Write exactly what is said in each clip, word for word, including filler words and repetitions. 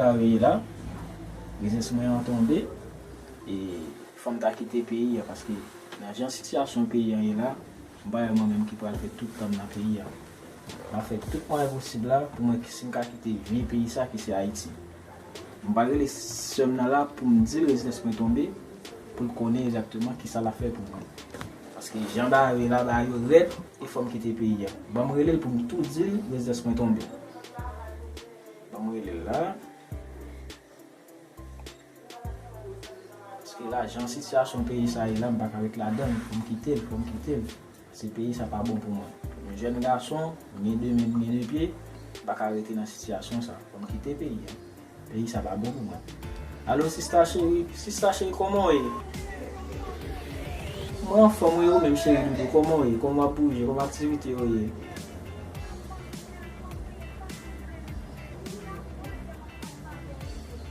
Sa veye la, rezidans mwen an tonbe, e fò m ta kite peyi a, paske nan jan sitiyasyon peyi an ye la, m pa wè mwen menm ki pral fè tout tan m nan peyi a. M ap fè tout mwayen posib la pou mwen ki si m ka kite vye peyi sa ki se Ayiti. M pral rele sè m nan la pou m di l rezidans mwen tonbe, pou l konnen egzakteman kisa l ap fè pou mwen. Paske jan bagay yo ye la, bagay yo rèd, e fò m kite peyi a. Ban m rele l pou m tou di l rezidans mwen tonbe. Ban m rele l la. Paske la, jan sitiyasyon peyi sa ye la, m pa ka ret ladan l. Fò m kite l, fò m kite l. Se peyi sa pa bon pou mwen. M jèn gason, m gen de men, m gen de pye, m pa ka rete nan sitiyasyon sa. Fò m kite peyi a. Peyi sa pa bon pou mwen. Alo, sista cheri, sista cheri, kòman w ye? Mwen anfòm, wi, ou menm cheri doudou, kòman w ye? Kòman w ap bouje? Kòman aktivite yo ye?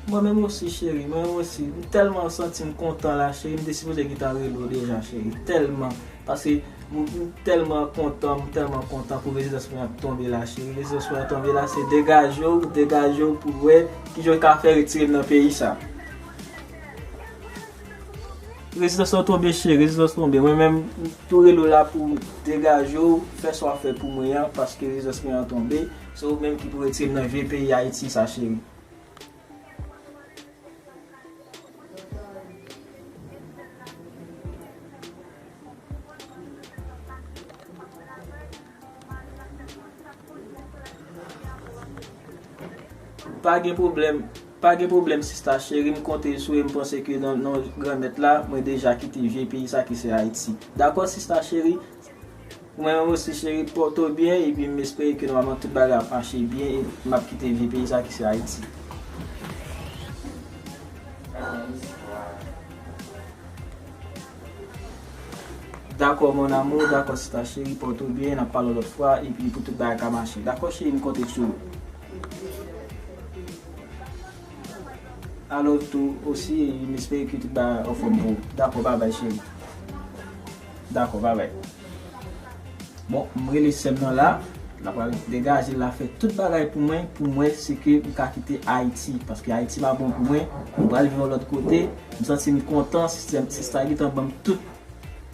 Mwen menm osi, cheri, mwen menm osi. M tèlman santi m kontan la, cheri. M te sipoze gentan rele w deja, cheri. Tèlman. Paske m, m tèlman kontan, m tèlman kontan pou rezidans mwen an tonbe la, cheri. Rezidans mwen an tonbe la, se degaje w, degaje w pou wè kijan w ka fè retire m nan peyi sa. Rezidans lan tonbe, cheri, rezidans tonbe. Mwen menm, m tou rele w la pou degaje w, fè sa w ap fè pou mwen an, paske rezidans mwen an tonbe. Se ou menm ki pou retire m nan vye peyi Ayiti sa, cheri. Pa gen pwoblèm, pa gen pwoblèm, sista cheri, m konte sou ou, e m panse ke nan non Granmèt la, mwen deja kite vye peyi sa ki se Ayiti. Dakò, sista cheri? Mwen menm osi, cheri, pòte w byen, epi m espere ke nòmalman tout bagay ap mache byen, e m ap kite vye peyi sa ki se Ayiti. Dakò, mon amour, dakò, sista cheri, pòte w byen, n ap pale yon lòt fwa, epi pou tout bagay ka mache. Dakò, cheri, m konte sou ou. I love you too osi, e m espere ke tout bagay anfòm pou ou. Dakò, babay, cheri. Dakò, babay. Bon, m rele sè m nan la, l ap pral degaje l la, fè tout bagay pou mwen, pou mwen, se ke m ka kite Ayiti, paske Ayiti pa bon pou mwen, m pral viv yon lòt kote, m santi m kontan, sistèm, sista gentan ban m tout,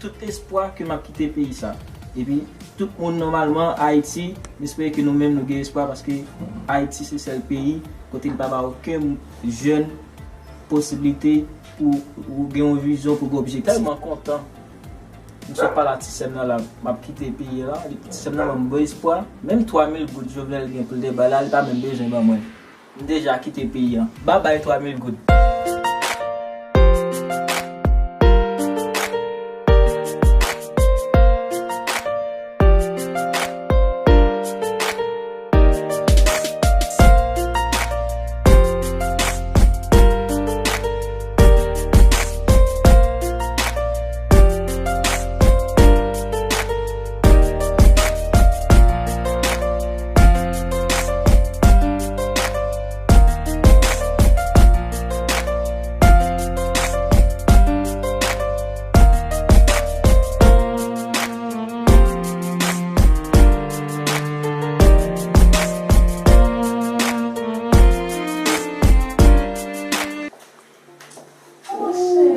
tout espwa ke m ap kite peyi sa. Epi, tout moun nòmalman, Ayiti, m espere ke nou menm nou gen espwa, paske Ayiti se sèl peyi kote li pa ba okenn jèn posiblite pou ou gen yon vizyon, pou gen objektif. Tèlman kontan. M sot pale a ti sè m nan la, m ap kite peyi a la. Ti sè m nan ban m bon espwa. Menm twa mil goud Jovenel gen pou l te bay la, li pa menm bezwen ban mwen. M deja kite peyi a. Babay twa mil goud.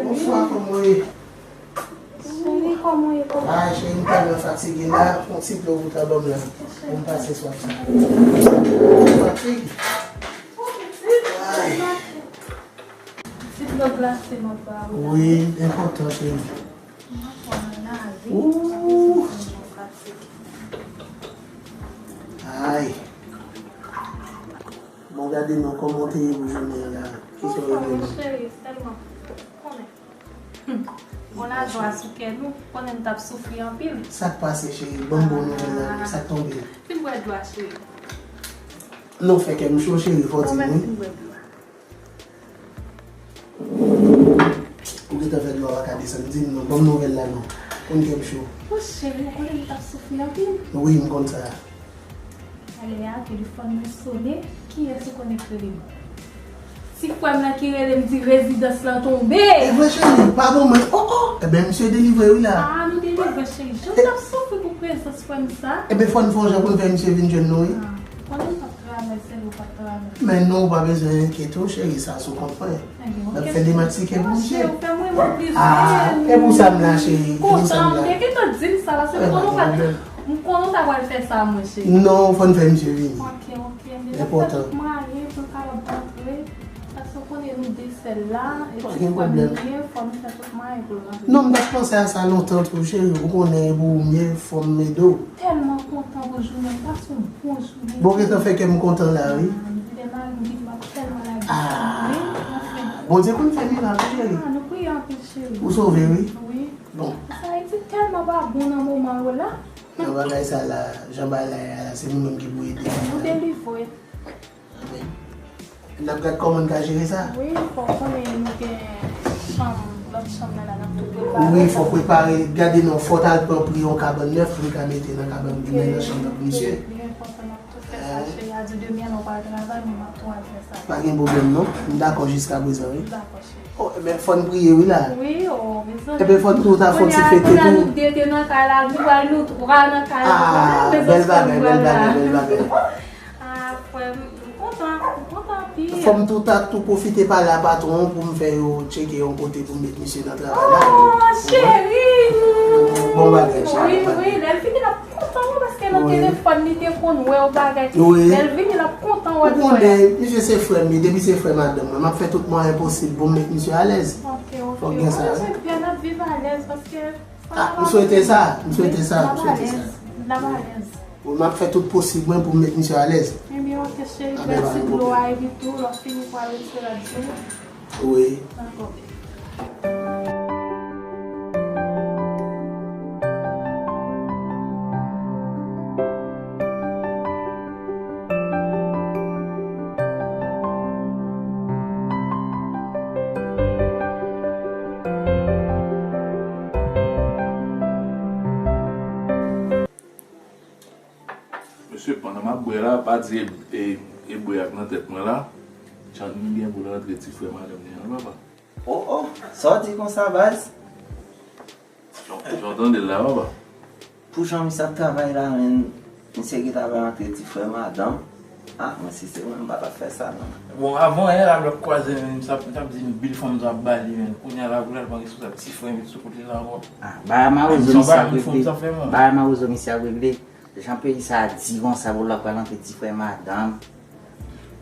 Bonswa, kòman w ye? Cheri, kòman w ye, kòman? Ay, cheri, m tèlman fatige la, yon ti dlo ou ta ban m la pou m pase swaf sa. Fatig. Ay. Ti dlo glase m ap ba ou la. Wi, enpòtan, cheri. Ooh. Ay. Bon, gade non, kòman w te ye pou jounen an la? Kisa w regle non? Cheri, tèlman konnen. Hmm. Bon, lajwa sou kè nou, konnen n t ap soufri anpil. Sa k pase, cheri? Ban m bon nouvèl la, sa k tonbe? Fin bwè dlo a, cheri. Non, fè kè m cho, cheri, fò di m wi. Fin bwè dlo a. Ou gentan fè dlo a pa ka desann. Di m non, ban m nouvèl la non. Konn kè m cho. O cheri, ou konnen m t ap soufri anpil. Wi, m konn sa. Talè a, telefòn mwen sonnen. Kiyès ou konnen k rele m? Ti frè m nan ki rele m di rezidans lan tonbe. E vre, cheri, pa bon mwen. O, o. Ebyen, misye delivre wi la. A, nou delivre, cheri. Jan m t ap soufri pou prezans frè m sa. Ebyen, fò n fè yon jan pou n fè misye vin jwenn nou wi. A, konnen m t ap travay. Men non, ou pa bezwen enkyete w, cheri, sa sou kont mwen. M ap fè demat tiket pou misye. Ah, e pou sa m la, cheri, e pou sa m la. M konnen w ta pral fè sa, mwen, cheri. Non, fò n fè misye vini. Ok, ok. M deja fè tout mwayen pou l kapab rantre. Paske w konnen nou de sèl la, e ti frè m li ye, fò nou fè tout mwayen pou l rantre. Non, m t ap panse a sa lontan tou, cheri. Ou konnen e pou ou m ye, fò m ede w. Tèlman kontan pou jounen, m pase yon bon jounen. Bon, gentan fè kè m kontan la, wi. Ah, m vide mal, m vide mal, tèlman la. Ah, Bondye konn fè mirak, wi, cheri. Ah, nou priye anpil, cheri. Ou sove, wi. Wi. Bon. Sa Ayiti tèlman pa bon nan moman yo la. Nan bagay sa la, jan bagay la ye a la, se nou menm ki pou ede. Nou delivre. N ap gad kòman n ka jere sa. Wi, fò w konnen nou gen chanm, lòt chanm nan la, n ap tou prepare. Wi, fò w prepare, gade non, fò w t al pran pri yon kabann nèf pou n ka mete nan kabann, nan chanm nan pou misye. Li enpòtan, n ap tou fè sa, cheri, a di demen, lè w pral travay, mwen m ap tou al fè sa. Pa gen pwoblèm non, m dakò jiska prezan, wi. M dakò, cheri. Oh, ebyen, fò n priye, wi, la. Wi, oh, mezanmi. Ebyen, fò n tou ta fè yon ti fete tou. Kounye a, kounye a, nou de te nan kay la, nou pral nou twa nan kay la. Ah, bèl bagay, bèl bagay, bèl bagay. Ah, frè m, m kontan, m kontan anpil. Fò m tou ta tou pwofite pale a patwon pou m fè yo tcheke yon kote pou m met misye nan travay la. Oh, cheri! Bon bagay, cheri. Wi, wi, lè l vini l ap kontan, wi, paske nan telefòn li te konn wè yon bagay. Wi. Lè l vini l ap kontan wè l. Ou konnen, misye se frè m, depi se frè madanm mwen, m ap fè tout mwayen posib pou m met misye alèz. Ok, ok. Fòk gen sa, wi. Mwen, wi, m ap viv alèz paske. Ah, m swete sa, m swete sa, m swete sa. Wi, m ap alèz. Wi, m ap fè tout posib mwen pou m met misye alèz. Ebyen, ok, cheri, mèsi pou dlo a, epi tou, lè w fini pou al retire lòt dlo. Wi. Dakò. Mesye, pandan m ap bwè la, pa di e, e, e bwè ak nan tèt mwen la, Tchann gen pou l rantre ti frè madanm li an, papa. Oh, oh, sa w di konsa, baz? Jan, jan w tande l la, papa. Pou jan misye ap travay la, menm, misye gentan pral rantre ti frè madanm. Ah, mwen, si se mwen, m pa t ap fè sa, non. Bon, avan yè la, lè w kwaze, menm, sa, sa ap di m bil fanm sa ap ba li, menm. Kounye a la, pou l al pran responsab ti frè, met sou kote la ankò. Ah, bagay mawozo misye ap regle. Bagay mawozo misye ap regle. Jan peyi sa a di konsa, pou l ap pral rantre ti frè madanm.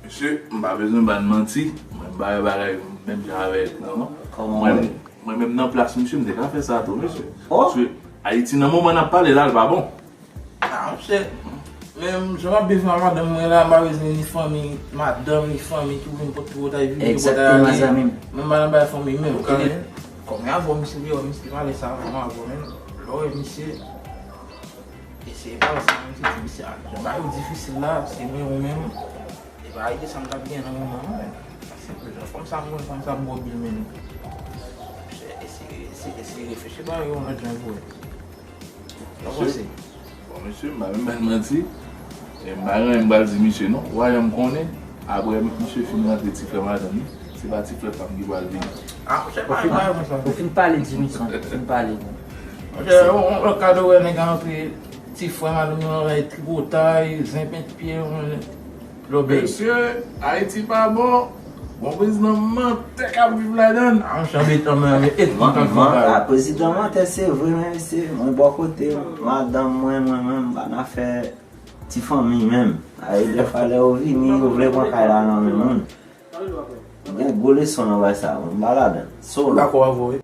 Mesye, m pa bezwen ba n manti, mwen m pa wè bagay menm jan avèk nou, non. Kòman w wè? Mwen, mwen menm nan plas misye, m te ka fè sa tou, mesye. Oh! Paske Ayiti, nan moman n ap pale la, l pa bon. Ah, monchè, menm jan m ap viv ak madanm mwen la, m pa bezwen ni fanmi madanm, ni fanmi ki pou vin pot pou yo ta vini, pou yo ta ale. Egzakteman, zanmi m. Mwen m pa nan bagay fanmi menm. Kòm avè w, misye deyò, misye pale sa, mwen avè w menm. Lè w wè misye, eseye pale sa, misye di, misye, ah, jan bagay yo difisil la, se mwen ou menm. E pa ide sa m t ap gen nan moman an, men. Senp jan fanm sa m wè, fanm sa m wè bil men. Eseye, eseye, eseye reflechi bagay yo yon lòt jan pou wè. Sa w panse? Bon, mesye, m pa menm ba n manti. E m pa gen anyen m pral di misye, non. Wayè m konnen, apre misye fin rantre ti frè madanm li, se pa ti frè pa m ki pral vini. Ah, monchè, pa, pa, pa, ou fin pale, Jimison, ou fin pale. Monchè, yon, yon lòt kado wè nèg rantre, ti frè madanm nan la, tripotay, zen pent pye, yon lòbèy. Mesye, Ayiti pa bon. Bon, prezidan mantè k ap viv ladan l. Ah, monchè, anbetan, men, men, et man, man, ah, prezidan mantè, se vre, men, mesye, mwen bò kote w, madanm mwen, mwen menm, m pa nan afè ti fanmi menm. Ay, dèfwa lè yo vini, yo vle pran kay la nan men moun. Gen gwo leson nan bagay sa, mwen m pa ladan. Solo. M dakò avè w, wi.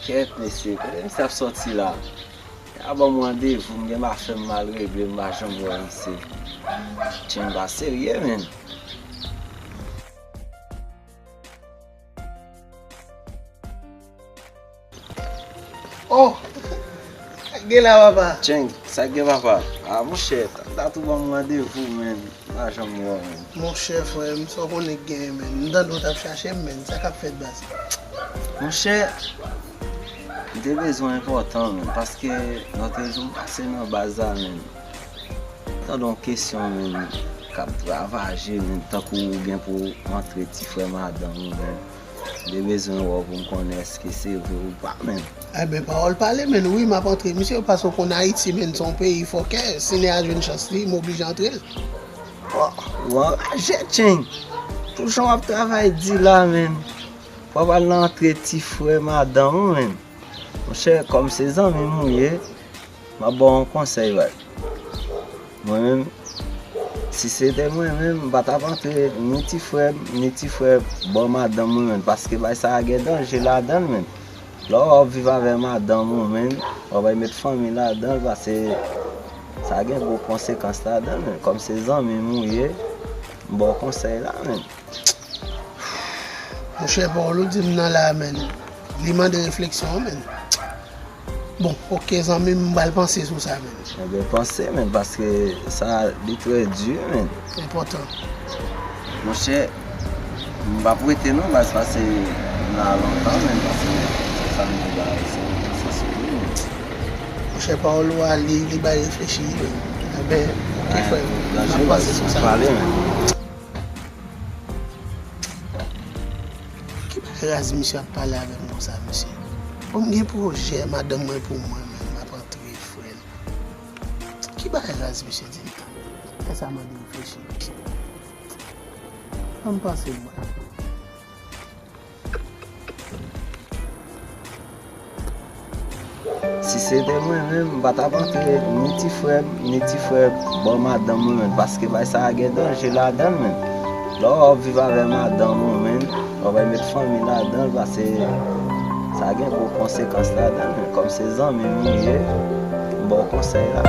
Kèt, mesye, kote misye ap sòti la? A ban m randevou, m gen afè m mal regle, m pa janm wè misye. Tcheng pa serye, menn. Oh! Sa k gen la, papa? Tcheng, sa k gen, papa? A, monchè, ta tou ban m randevou, menn. M pa janm wè w, menn. Monchè, frè m, sa w konnen k genyen, menn? M tande w t ap chache m, menn. Sa k ap fèt, baz? Monchè, m te bezwen enpòtan, menn, paske lòt jou m pase nan baz la, menn. M tande yon kesyon, menn, k ap ravaje, menn, tankou ou gen pou w antre ti frè madanm ou, menn. M te bezwen wè w pou m konnen èske se vre ou pa, menn. Enben, pawòl pale, menn. Wi, m ap antre. Misye, pase w konn Ayiti, menn, se yon peyi fòkè. Si nèg la jwenn chans li, m oblije antre l. Wa, w anraje, Tcheng. Pou jan w ap travay di la, menn. Fò w al nan antre ti frè madanm ou, menn. Monchè, kòm se zanmi m ou ye, m ap ba w yon konsèy, baz. Mwen menm, si se te mwen menm, m pa t ap antre ni ti frè m, ni ti frè bò madanm mwen menm, paske bay sa a gen danje ladan l menm. Lè w ap viv avè madanm ou menm, w ap met fanmi ladan l, paske sa gen gwo konsekans ladan l menm. Kòm se zanmi m ou ye, m ba w konsèy la menm. Monchè, pawòl ou di m nan la, menn, li mande refleksyon, menn. Bon, oke, zanmi m, m pral panse sou sa, menn. Enben, panse, menn, paske sa, li trè di, menn. Enpòtan. Monchè, m p ap rete non, baz, pase m la lontan, menn, paske sa m di la, se, se sou li, menn. Monchè, pawòl ou a, li, li bay reflechi, menn. Enben, oke, frè m, m ap panse sou sa. Pale, menn. Ki bagay raz misye ap pale avè m konsa, mesye? Bon, m gen pwojè, madanm mwen pou mwen menm, m ap antre frè l. Ki bagay raz misye di m? Fè sa mande reflechi. Ann panse, mwen. Si se te mwen menm, m pa t ap antre ni ti frè m, ni ti frè bò madanm mwen menm, paske bay sa a gen danje ladan l menm. Lè w ap viv avè madanm ou menm, w ap met fanmi ladan l, paske sa gen gwo konsekans ladan l menm. Kòm se zanmi m ou ye, m ba w konsèy la.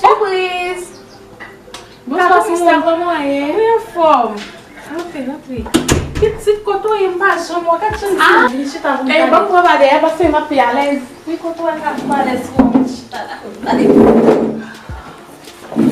Sipriz! Bonswa, sista, kòman w ye? Mwen anfòm. Antre, antre. Pitit, kote w ye? M pa janm wè w. Gad jan m vin chita pou m pale. Ban m pran pa dèyè, paske m ap pi alèz. Wi, kote w al ka pi alèz pou m chita la pou m pale.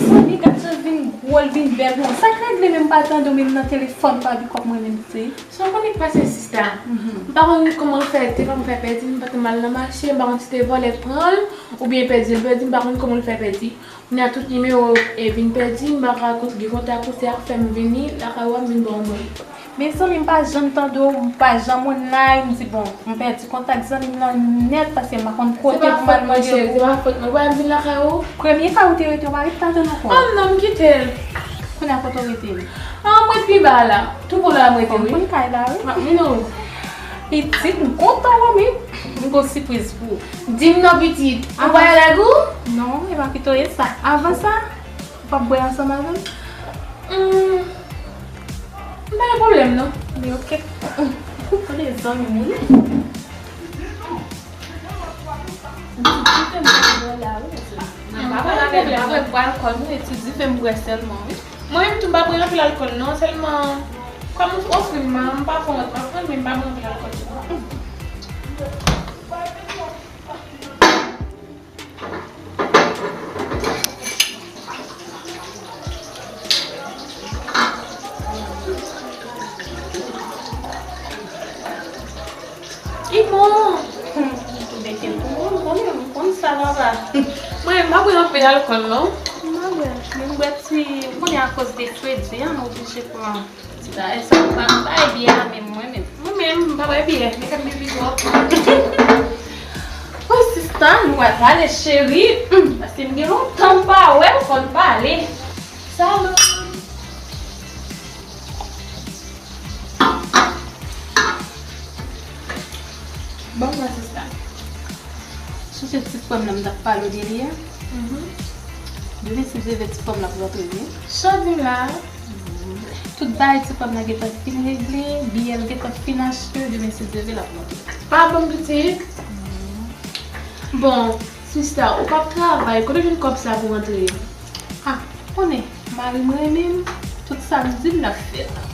Zanmi, gad jan l vin gwo, l vin bèl, non. Sa k regle menm, m pa tande w menm nan telefòn, pa gen kòb mwen menm, se. Sa w konnen k pase, sista? M pa konn kòman l fè, telefòn mwen fè pèdi, m pa t mal nan mache, m pa konn si te vòlè k pran l, oubyen pèdi l pèdi, m pa konn kòman l fè pèdi. Kounye a tout nimewo e vin pèdi, m pa ka kont-, gen kontak ou, se afè m vini lakay ou a, m vin ba w mwen. Mezanmi, m pa janm tande w, m pa janm online, m di bon, m pèdi kontak zanmi m nan nèt, paske m pa konn kote pou m al mande pou. Se pa fòt mwen, se pa fòt mwen, ou pa wè m vin lakay ou? Premye kay ou te rete, ou pa ret tann ankò. Ah non, m kite l. Kounye a kote w rete? Ah, m ret pi ba la. Tou pran la m rete, wi. Konn kay la, wi. M ap mennen w. Pitit, m kontan, wi, men m gen yon sipriz pou ou. Di m non, pitit. Ou pral avèk ou? Non, e pa pito e sa. Avan sa, ou p ap bwè ansanm avè m? Hmm. M pa gen pwoblèm, non. Men oke. Ou de zanmi m, wi. Di m pa bwè la, wi. Nan pa pale avè m, pa bwè, bwè alkòl, wi. Ti dife m bwè sèlman, wi. Mwen menm tou, m pa bwè anpil alkòl, non. Sèlman, kòm ou ofri m, m pa fè wont, m ap pran, men m pa bwè anpil alkòl tou, non. Li bon! Mete pou mwen, m konnen, m konn sa. Sa va, papa? Mwen, m pa bwè anpil alkòl, non. M pa bwè. Men m bwè ti, ou konnen akoz de fredi an, nou oblije pran ti bagay sa, m pa, m pa byen a menm mwen menm. Mwen menm, m pa bwè biyè, men kèm bebe twòp. Oh, sista, nou pral pale, cheri. Hmm, paske m gen lontan m pa wè w, fò n pale. Salut. Bon, mwen, sista. Sonje ti frè m nan m t ap pale w de li a? Mhm. Demen si Dye vle ti frè m nan ap rantre, wi. Sa w di m la? Tout bagay ti frè m nan gentan fin regle, biyè l gentan fin achte, demen si Dye vle l ap rantre. Pa bon, pitit? Bon, sista, ou p ap travay, kote w jwenn kòb sa pou rantre? Ah, konnen, mari m renmen m, tout sa m di l, l ap fè l.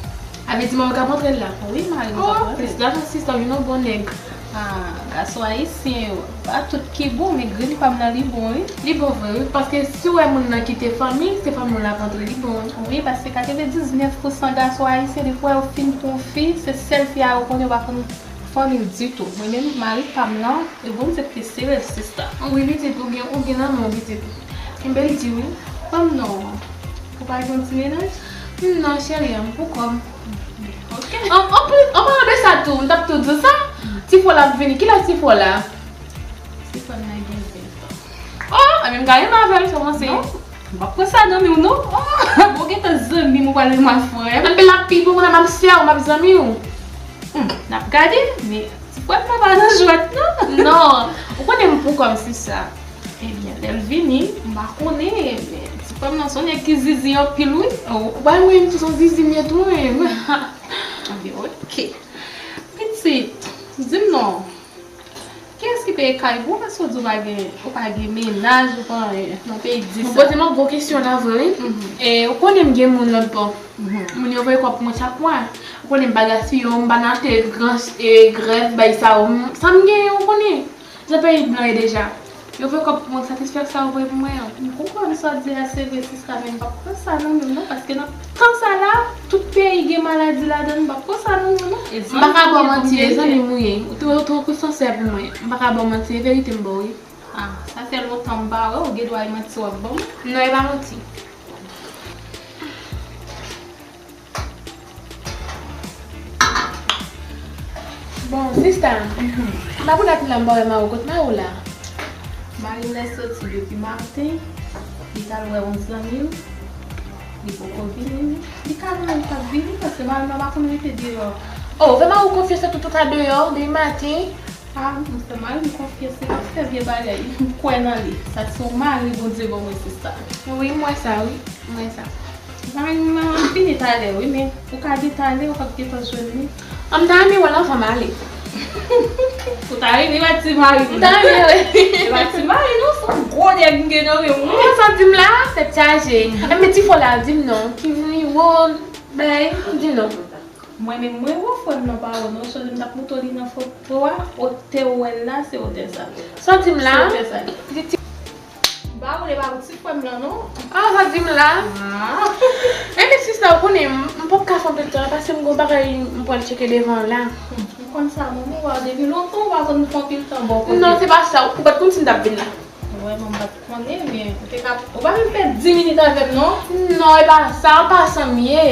A vle di manman k ap rantre l la? Wi, mari m k ap rantre l. Oh, plis lajan sista, w jwenn yon bon nèg. Ah, gason ayisyen yo, pa tout ki bon, men grenn pa m nan li bon, wi. Li bon vre, wi, paske si w wè moun nan kite fanmi, se fanmi w l ap rantre, li bon, wi. Wi, paske katrevendiznèf pousan gason ayisyen, depi w wè yo fin pran yon fi, se sèl fi a yo konnen, yo pa konn fanmi l ditou. Mwen menm, mari pa m nan, e Bondye ki sere l, sista. Wi, pitit, ou gen, ou gen nan men w, pitit. Kenbe l di, wi. Fanm nan, ou pa gen ti mennaj? Non, cheri, m pou kò m. Ok. An, an plis, an palan de sa tou, m t ap tou di w sa. Ti frè w la ap vini. Kilè ti frè w la? Ti frè m nan gen ven tan. Oh, anben m ka renmen avè l, sa w panse? Non, m p ap pran sa nan men w, non. Oh, bon, gentan zanmi m, ou pral renmen frè m. Anben l ap pi bon, m ap sè w, m ap zanmi w. Hmm, n ap gade, men ti frè m nan pa nan jwèt, non. Non, ou konnen m pou kò m, sista. Ebyen, lè l vini, m pa konnen, men ti frè m nan se yon nèg ki zizi anpil, wi. Oh, ou pa wè m tou se yon zizi m ye tou, menm. Ebyen, ok. Pitit, di m non. Kiyès ki peye kay pou ou? Paske w di w pa gen, ou pa gen mennaj, ou pa anyen nan peyi di sa. Ou poze m yon gwo kesyon la vre, wi. Mhm. E, ou konnen m gen moun lòt bò. Mhm. Moun yo voye kòb pou mwen chak mwa. Ou konnen m pa gaspiye, m pa nan te gran, e, grèv, bay sa yo. M, sa m genyen, ou konnen. Jan peyi blan ye deja. Yo voye kòb pou mwen, satisfè sa yo voye pou mwen an. M konprann sa w di a, se vre, sista, men m p ap pran sa nan men w, non, paske nan tan sa la, tout peyi gen maladi ladan l, m p ap pran sa nan men w, non. E zanmi m ou ye pou m rete. M pa ka ba w manti, e zanmi m ou ye. Ou twò, ou twò sensè pou mwen. M pa ka ba w manti, e verite m ba w, wi. Ah, sa fè lontan m pa wè w, gen dwa e manti w ap ban m. Non, e pa manti. Bon, sista, m pa pou dat m la m pa wè mari w, kot mari w la? Mari m lè soti depi maten, li t al wè yon zanmi l, li poko vini, li ka la, li p ap vini, paske mari m la pa konn rete deyò. Oh, fè mari w konfyans, tout, tout a deyò, depi maten. Ah, m fè mari m konfyans, li p ap fè vye bagay, m kwè nan li. Sa se yon mari Bondye ban mwen, sista. Wi, m wè sa, wi, m wè sa. Mari m ap vini talè, wi, men ou ka gen talè, ou p ap gentan jwenn li. An, m ta renmen wè l anvan m ale. Ou ta renmen wè ti mari m? M ta renmen wè. E pa ti mari non, se yon gwo nèg m gen nan men m, wi. Ou santi m la, tèt chaje. Enben ti frè w la, di m non, ki vini wo, bay, di m non. Mwen menm, mwen wè frè m nan pa wè non, sonje m t ap montre w li nan foto a, otè w wè l la, se otè sa. Sa w di m la? Se otè sa. Li ti. M pa wè l, e pa pou ti frè m nan non. Ah, sa w di m la? Ah. Enben sista, ou konnen, m, m pap ka fè anpil tan, paske m gon bagay m pral tcheke devan la. Hmm, m konn sa, manman, w a depi lontan, ou pa konn fè anpil tan bò kote. Non, se pa sa, ou pa t konn si m t ap vin la. Vrèman, m pa t konnen, men ou te ka, ou pa menm fè dis minit avè m, non? Non, e pa sa, an pasan m ye.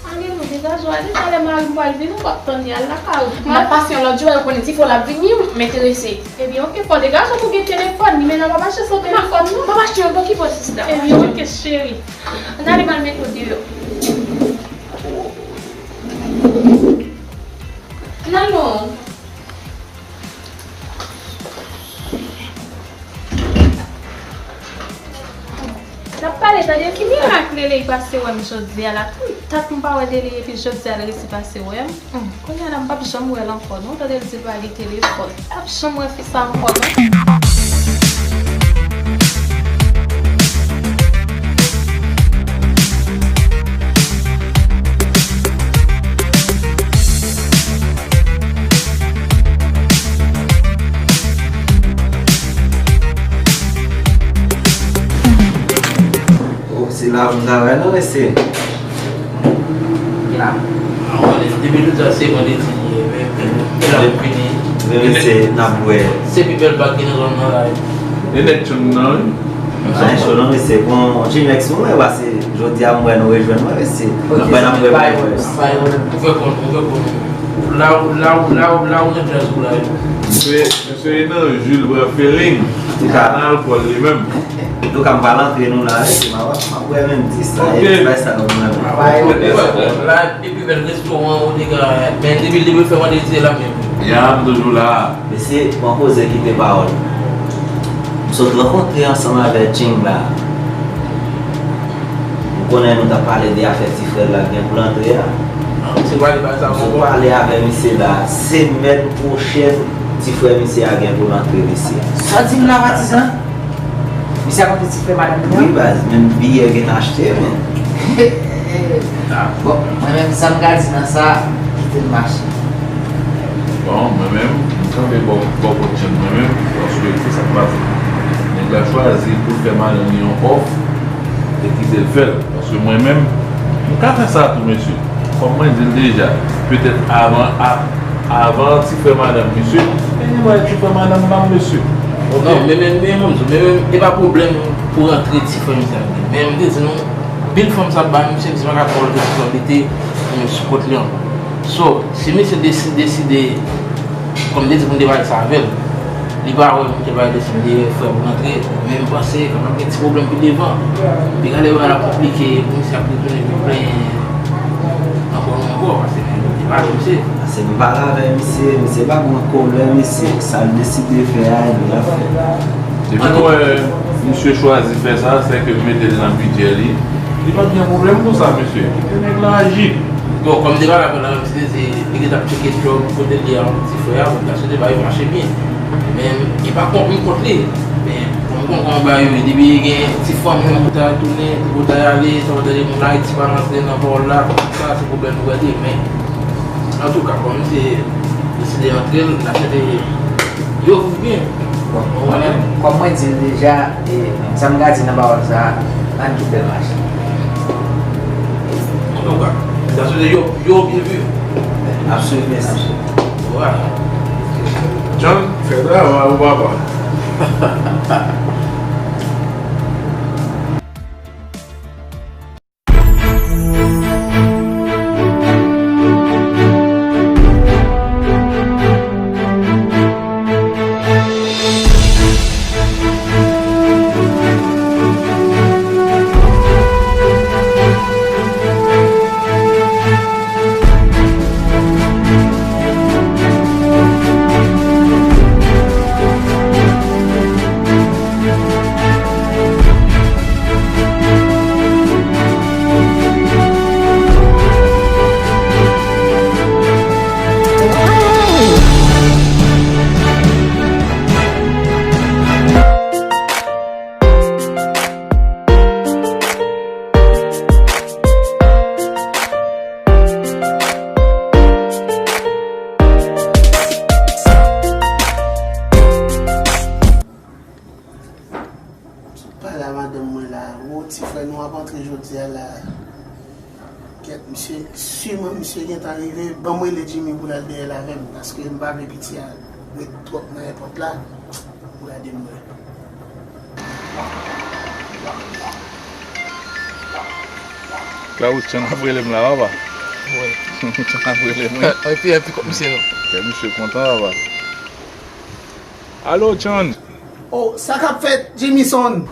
Ale, non, degaje w, ale, talè mari m pral vini, ou p ap tann li, al lakay ou. M ap pase yon lòt jou, al konnen ti frè w la ap vini, m enterese. Ebyen, oke, fò degaje w pou gen telefòn, li menm nan pa mache san telefòn, non? M ap achte yon pòkipò, sista. Ebyen, oke, cheri. Ann ale, m al mete w deyò. Ann al non. N ap pale, tande, ki mirak Lele pase wè m jodi a la. Konn dat m pa wè Lele epi jodi a l resi pase wè m. Hum, kounye a la m p ap janm wè l ankò non, tande l di l pa gen telefòn. M p ap janm wè fi sa ankò non. Oh, se la pou travay non, mesye. La. Depi nou di se vandredi li ye, men, men, men, men, Mesye, n ap wè. Se pi bèl bag ki nan zòn nan la. E nèg Tchon nan, wi. Sa e cho non, mesye. Bon, G-Mex, mwen wè pase jodi a, mwen nou rejwenn mwen, mesye. Mwen n ap wè mwen. Ou fè konn, ou fè konn. La, la, la, la, ou nan djaz ou la. Mesye, mesye nan Jules pran feeling. Nan alkòl li menm. Antouka, m pral antre nou la, mesye, m ap, m ap wè menm ti sa, e ti bay sa nou mwen. La, pi bèl restoran, ou te ka, men depi, depi fè mande ti la menm. Ya, m toujou la. Mesye, pran koze kite pawòl. M sot rankontre ansanm avè Ching la. M konnen nou t ap pale de afè ti frè l la k gen pou l antre a. M sot pale avè misye la. Semèn pwochèn, ti frè misye a gen pou l antre, mesye. Sa w di m la, patizan? Misye ap monte ti frè madanm li an? Wi, baz, menm biyè gentan achte, men. Bon, mwen menm, sa m ka di nan sa, kite l mache. Bon, mwen menm, m kanpe bò, bò kot Tchon mwen menm, paske se sa k pase. Nèg la chwazi pou l fè madanm li yon òf, e kite l fè l. Paske mwen menm, m ka fè sa tou, mesye. Kòm mwen di l deja, petèt avan, a, avan ti frè madanm misye, e li mwen ti frè madanm pa m, mesye. Ok? Non, men, men, men, men, men, men, e pa pwoblèm pou rantre ti frè misye ak li. Men, m te di nou, bil fanm sa ap ba misye, misye pa ka pran responsabilite, e, sou kont li ankò. So, si misye desi-, deside, kòm m te di pou m te pale sa avè l, li pa wè m te pale de si m te frè pou rantre, men m panse kapab gen ti pwoblèm pi devan. Pi gade bagay la konplike, pou misye ap retounen vin plenyen ankò nou ankò, paske li pa jwe misye. Paske m pale avè misye, misye pa pran kòb, mesye, sa l deside fè a, li ap fè. Depi nou wè misye chwazi fè sa, sèke l mete l nan bidjè li. Li pa gen pwoblèm pou sa, mesye. Kite nèg la aji. Bon, kòm te pale avè l la, misye te di, li gentan ap tcheke djòb kote l ye a, ti frè a, bon, ta swete bagay yo mache byen. Men, li pa kont m kont li. Men, bon, m konn kòman bagay yo ye. Depi gen ti fanmi, yon bout a tounen, yon bout a ale, sa vle di moun Ayiti pa rantre nan pawòl la, sa, se pwoblèm nou prale. Men, antouka, kòm misye deside antre l, n ap swete yo viv byen. Bon, mwen menm, kòm mwen di l deja, e, sa m ka di nan pawòl sa a, ann kite l mache. Antouka, sa se yo, yo byen viv. Absolument, absolument. Voilà. John, fè travay ou, papa. Pale a madanm mwen la. Wo, ti frè nou ap antre jodi a la. Kèt, misye, siman misye gentan rive. Ban m rele Jimmy pou l al dèyè l avè m, paske m pa vle piti a ret twòp nan èpòt la. Ou gade m wè. Claude, Tchon ap rele m la, papa. Wi. Tchon ap rele m, wi. Epi, epi, kòt misye non. Kè misye kontan, papa. Alo, Tchon. Oh, sa k ap fèt, Jimison?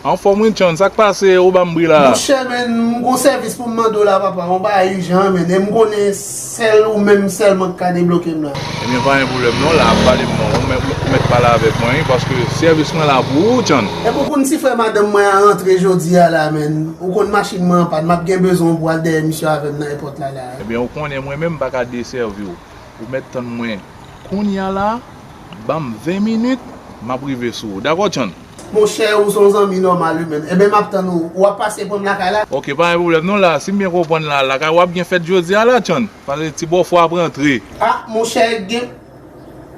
Anfòm, wi, Tchon. Sa k pase, ou ban m bri la? Monchè, men, m gon sèvis pou m mande w la, papa. Yon bagay ijan, men. E m konnen sèl ou menm sèlman k ka debloke m la. Ebyen, pa gen pwoblèm non, la, ap pale m non. Ou mèt, ou mèt pale avèk mwen, wi, paske sèvis mwen la pou ou, Tchon. Epi ou konn ti frè madanm mwen an rantre jodi a la, men. Ou konn machin mwen an pann, m ap gen bezwen w pou al dèyè misye avè m nan èpòt la, la. Ebyen, ou konnen mwen menm m pa ka desèvi w. Ou mèt tann mwen kounye a la, ban m ven minit, m ap rive sou ou. Dakò, Tchon? Monchè, ou se yon zanmi nòmal, wi, men. Ebyen, m ap tann ou. W ap pase pran m lakay la? Ok, pa gen pwoblèm non la. Si m byen konprann la, lakay w ap gen fèt jodi a la, Tchon. Paske ti bòfò ap rantre. Ah, monchè, gen,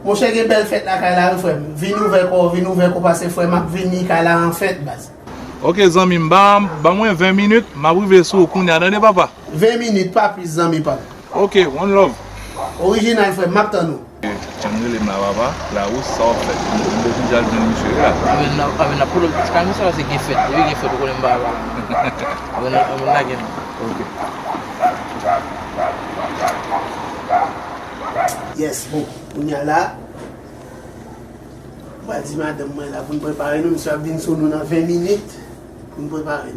monchè, gen bèl fèt lakay la, wi, frè m. Vin ouvè kò w, vin ouvè kò w, paske frè m ap vini kay la an fèt, baz. Ok, zanmi m, ban, ban mwen ven minit, m ap rive sou ou kounye a, tande, papa? Ven minit, pa plis, zanmi pa m. Ok, one love. Orijinal, frè m, m ap tann ou. Moun rele m la, papa, Larous, sa w ap fè? M bezwen jwenn misye la. Anben, n ap, anben, n ap pran ti kay misye la, se gen fèt. Wi, gen fèt, ou konnen m pa la. Anben, anben, lage m. Ok. Yes, bon, kounye a la, m pral di madanm mwen la pou n prepare nou, misye ap vin sou nou nan ven minit. Pou n prepare n.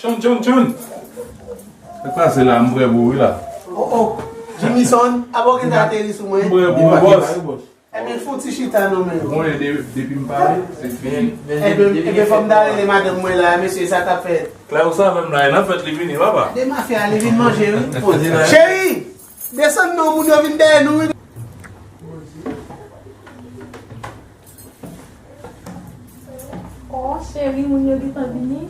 Tchoun, tchoun, tchoun. Sa k pase la? M prè pou ou wi la. Oh, oh. Jimison, apa w gentan ateri sou mwen? M prè pou ou, bòs. Ebyen, fè yon ti chita non, men. Ou konnen de-, depi m pale, se fini. Ebyen, ebyen, fò m ta rele madanm mwen la, mesye, sa k ap fèt? Clausa menm la, e nan fèt li vini, papa. De mafya, li vin manje, wi. Poze la. Cheri, desann non, moun yo vin dèyè nou, wi. Oh, cheri, moun yo gentan vini.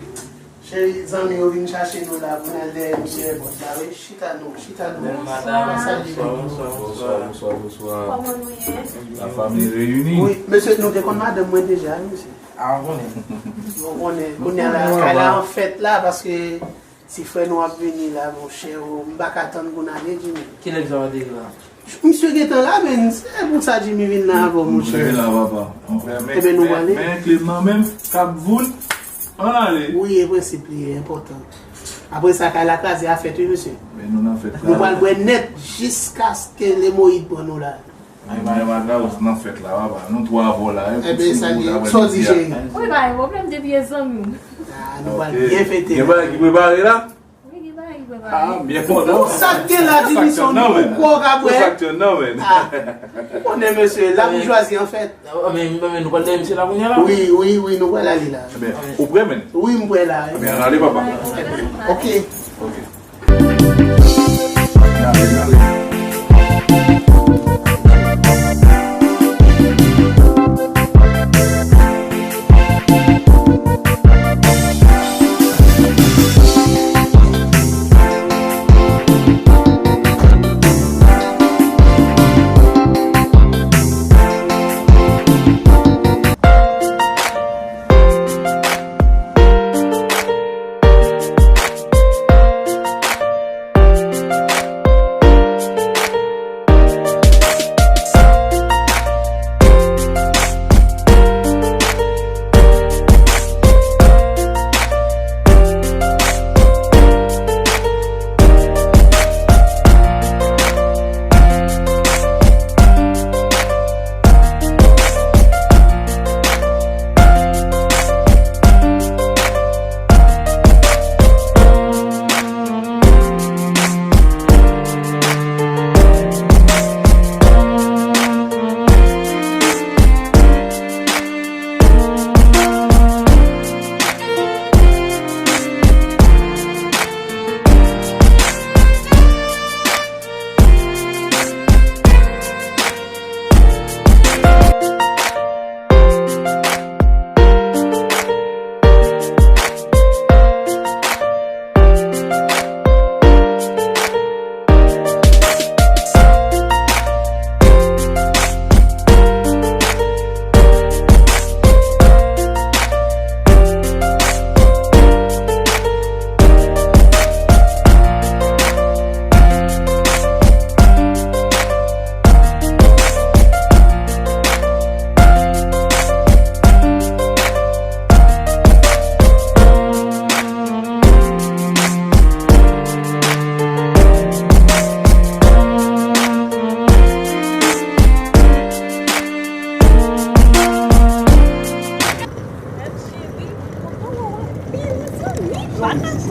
Cheri, zanmi yo vin chache nou la pou n al dèyè misye èpòt la, wi. Chita non, chita non. Bèl madanm. Bonswa, bonswa, bonswa. Bonswa, bonswa. Kòman nou ye? La famille réunie. Wi, mesye, nou te konn madanm mwen deja, wi, mesye. Ah, ou konnen. Ou konnen, kounye a la, kay la an fèt la, paske ti frè nou ap vini la, monchè, o, m pa ka tann pou n ale, Jimmy. Kilè misye ap ateri la? Misye gentan la, men, se pou sa Jimmy vin la avè w, monchè. Misye vin la, papa. Monchè, men, men, men kle m nan men m, k ap voul, ann ale. Wi, e prensip li, e enpòtan. Apre sa, kay la kraze a fèt, wi, mesye. Men nou nan fèt la. Nou pral bwè nèt jiskaske Lemoyid pran nou la. Ay, bay Madlaus nan fèt la, papa. Nou twa avè w la, wi. Ebyen, sa li ye. Sa w di, cheri? Wi, pa gen pwoblèm, depi e zanmi w. Ah, nou pral byen fete. Gen bagay ki prepare la? Wi, gen bagay ki prepare. Ah, m byen kontan. Sa k gen la, Jimison, nou kwè w ka bwè? Sa k gen nan men? Ah, ou konnen, mesye, la boujwazi an fèt. Ah, men, men, men nou pral dèyè misye la kounye a la? Wi, wi, wi, nou pral ale la. Ebyen, ou prè, men? Wi, m prè la, wi. Ebyen, ann ale, papa. Ok. Ok.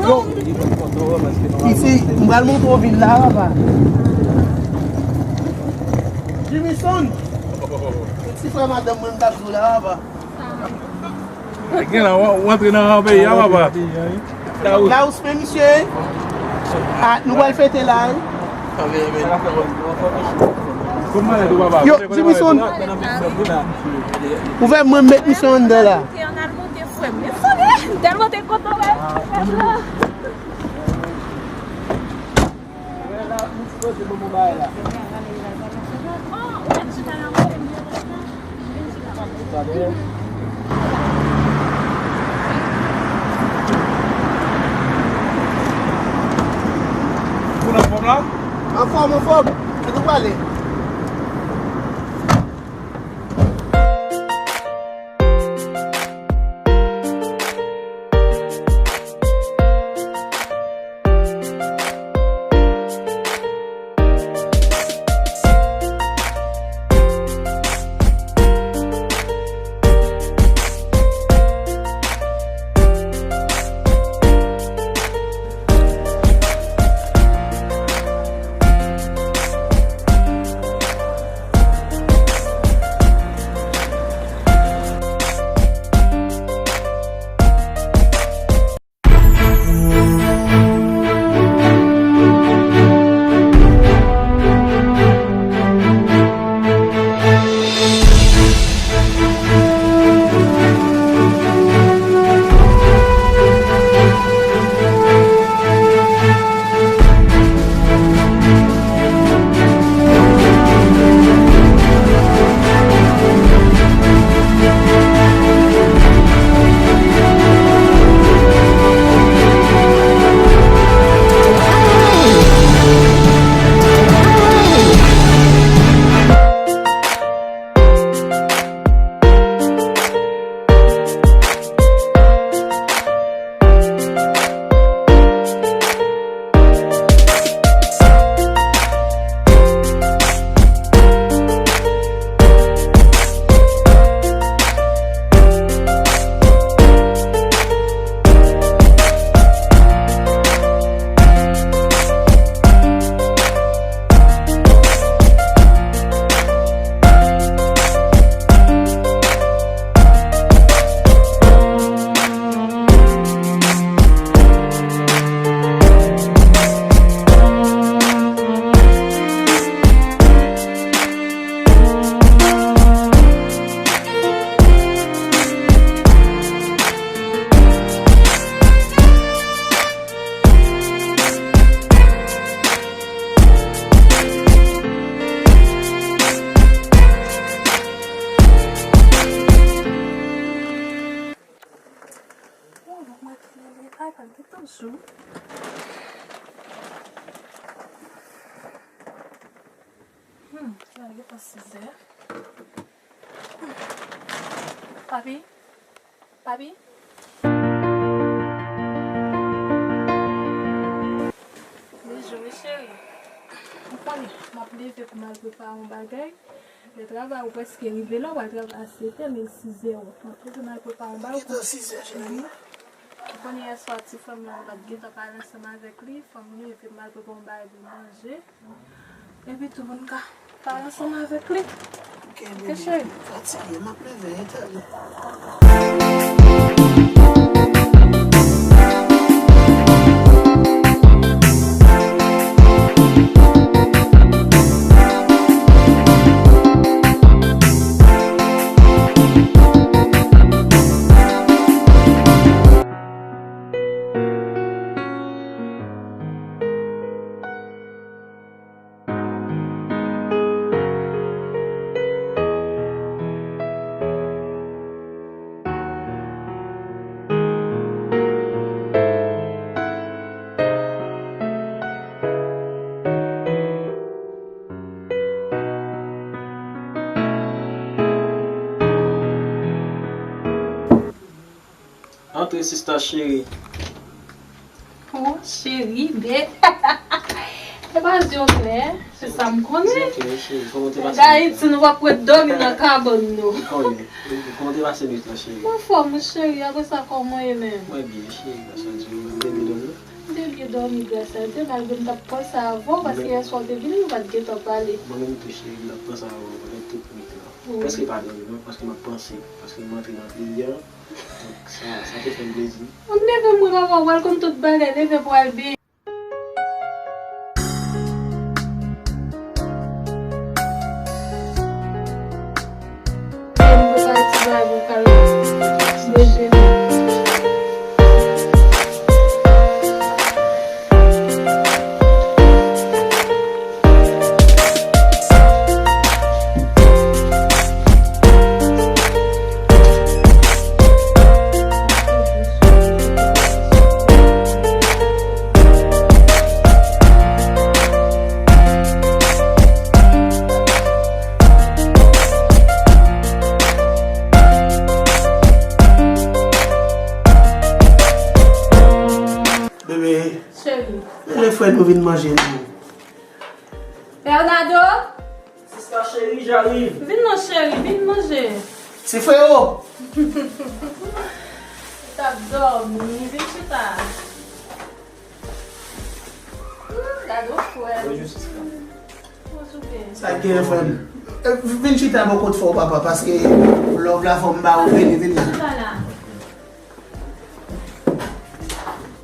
Yo, isi, m pral montre w vil la, papa. Jimison, se ti frè madanm mwen m t ap di w la, papa. Gen la, w, w antre nan peyi a, papa. Larous, men misye. Ah, nou pral fete la, wi. Yo, Jimison. Ou fè mwen met misye anndan la. Tèlman te kontan wè l. Wè la, nou ti koze bon bon bagay la. Oh, ou mèt chita la, mwen. Ou anfòm la? Anfòm, anfòm. Kote w prale? Bon, mwen te leve kay pa m te toujou. Hmm, la gentan sizè. Papi? Papi? Bejou, wi, cheri. Ou konnen, m ap leve pou m al prepare yon bagay. Lè travay ou prèske rive la, ou pral travay a sèt è, men l sizè. M ap leve m al prepare yon bagay. Gentan sizè, cheri. Mhm. Ou konnen yèswa ti frè m nan, m pa t gentan pale ansanm avèk li. Fò m leve m al prepare yon bagay pou l manje. Epi tou pou n ka pale ansanm avèk li. Ok, bebe. Fatige, m ap leve, e tande. Antre, sista cheri. Oh, cheri, bèl. E pa je w klè, se sa m konnen. Nèg Ayiti, nou p ap ret dòmi nan kabann nou. Kòman te pase nwit lan, cheri? Anfòm, wi, cheri, apre sa, kòman w ye menm? Mwen byen, cheri, gras a Dye, ou menm, byen dòmi? M te byen dòmi, gras a Dye, malgre m t ap panse avè w, paske yèswa w te vini, nou pa t gentan pale. Mwen menm tou, cheri, m t ap panse avè w pandan tout nwit lan. Wi. Prèske pa dòmi, non, paske m ap panse, paske m antre nan peyi a. Donk, sa, sa te fè m plezi. Ann leve, mwen, papa, w pral konn tout bagay, leve pou al byen. Mwen prepare ti bagay pou kal dejene. Frè nou vin manje nou. Bernardo! Sista cheri, j'arrive. Vin non, cheri, vin manje. Ti freo! Ou t ap dòmi, vin chita. Hmm, gade yon frè. Bonjou, sista. Bonjou, bebe. Sa k gen, frè m? Eh, vin chita bò kot frè w, papa, paske love la fò m ba ou, vini, vini. Chita la.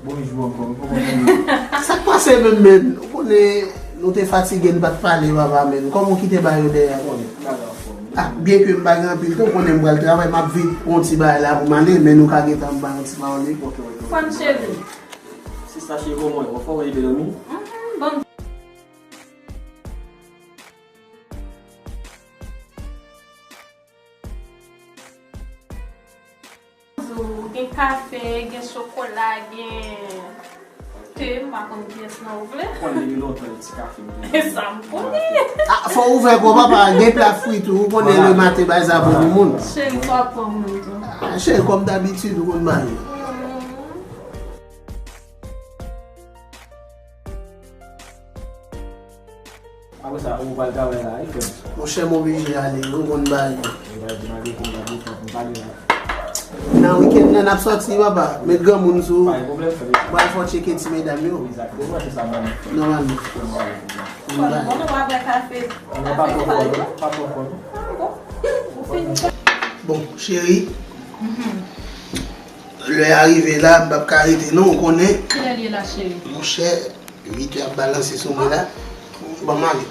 Bonjou ankò, kòman nou ye? Sa k pase menm, menm? Ou konnen nou te fatige, n pa t pale, papa, menm. Kòman w kite bagay yo dèyè? Ou konnen, bagay anfòm. Ah, byenke m pa gen anpil tan, ou konnen m pral travay, m ap vin pran yon ti bagay la pou m ale, men nou ka gentan m ba yon ti pawòl, wi. Ok, ok, ok. Frè m cheri. Sista cheri, kòman w ye? Anfòm, ou rive dòmi? Mhm, bon. Gen kafe, gen chokola, gen te, m pa konn kiyès nan ou vle. Ou konn depi lontan, ti kafe m te... Sa m konnen. Ah, fò w ouvè kò, papa, gen pla fri tou, ou konnen le maten, bay sa pou moun. Cheri, fò w pran moun tou. Ah, cheri, kòm dabitid, ou konn bagay. Mm. Apre sa, ou pral travay la, wi, frè m. Monchè, m oblije ale, ou konn bagay yo. Ou pral di malgre ke m pa gen tan pou m pale la. Nan wikenn nan, n ap sòti, papa. Met granmoun sou ou. Pa gen pwoblèm, frè m. Pral fè w tcheke ti medam yo. Egzakteman, se sa, ban m. Nòmalman. Bon, bon, nou pa bwè kafe. Non, pa twò fò, non. Pa twò fò, non. Ah, bon. Ou fini. Bon, cheri. Mhm. Lè a rive la, m p ap ka rete, non, ou konnen. Kilè l ye la, cheri? Monchè, uit è ap balanse sou mwen la. Ban m ale.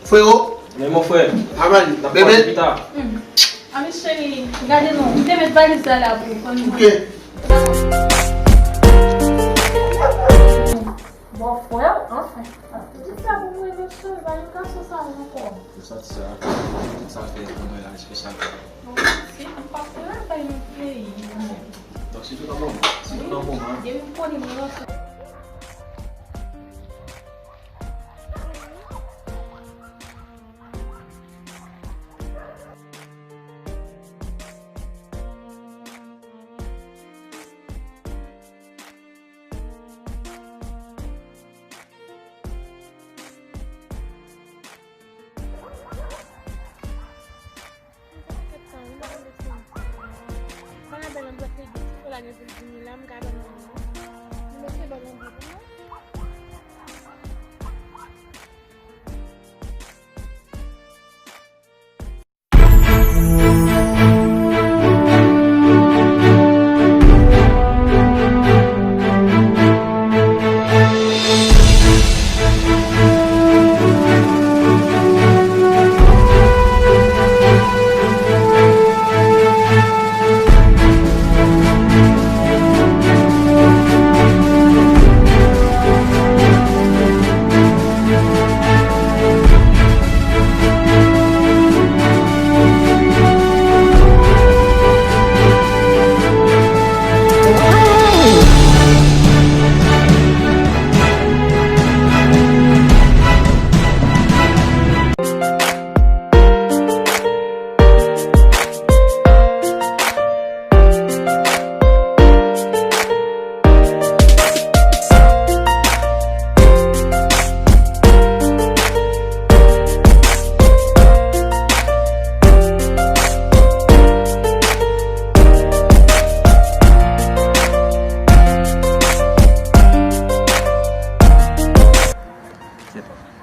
Freo. Men mon frè. N ap ale. N ap pale pita. Hmm. Ami cheri, gade non. M te met valiz la la pou ou, fò nou... Ok. Bon, frè, anfen. Tout sa pou mwen, mesye, pa yon gason sa ankò. Ou sòti sa, tout sa fè pou mwen la, espesyal. Bon, si, m pa travay nan peyi, mwen. Donk, si tout an bon, si tout an bon, mwen. Depi m konnen mwen nan...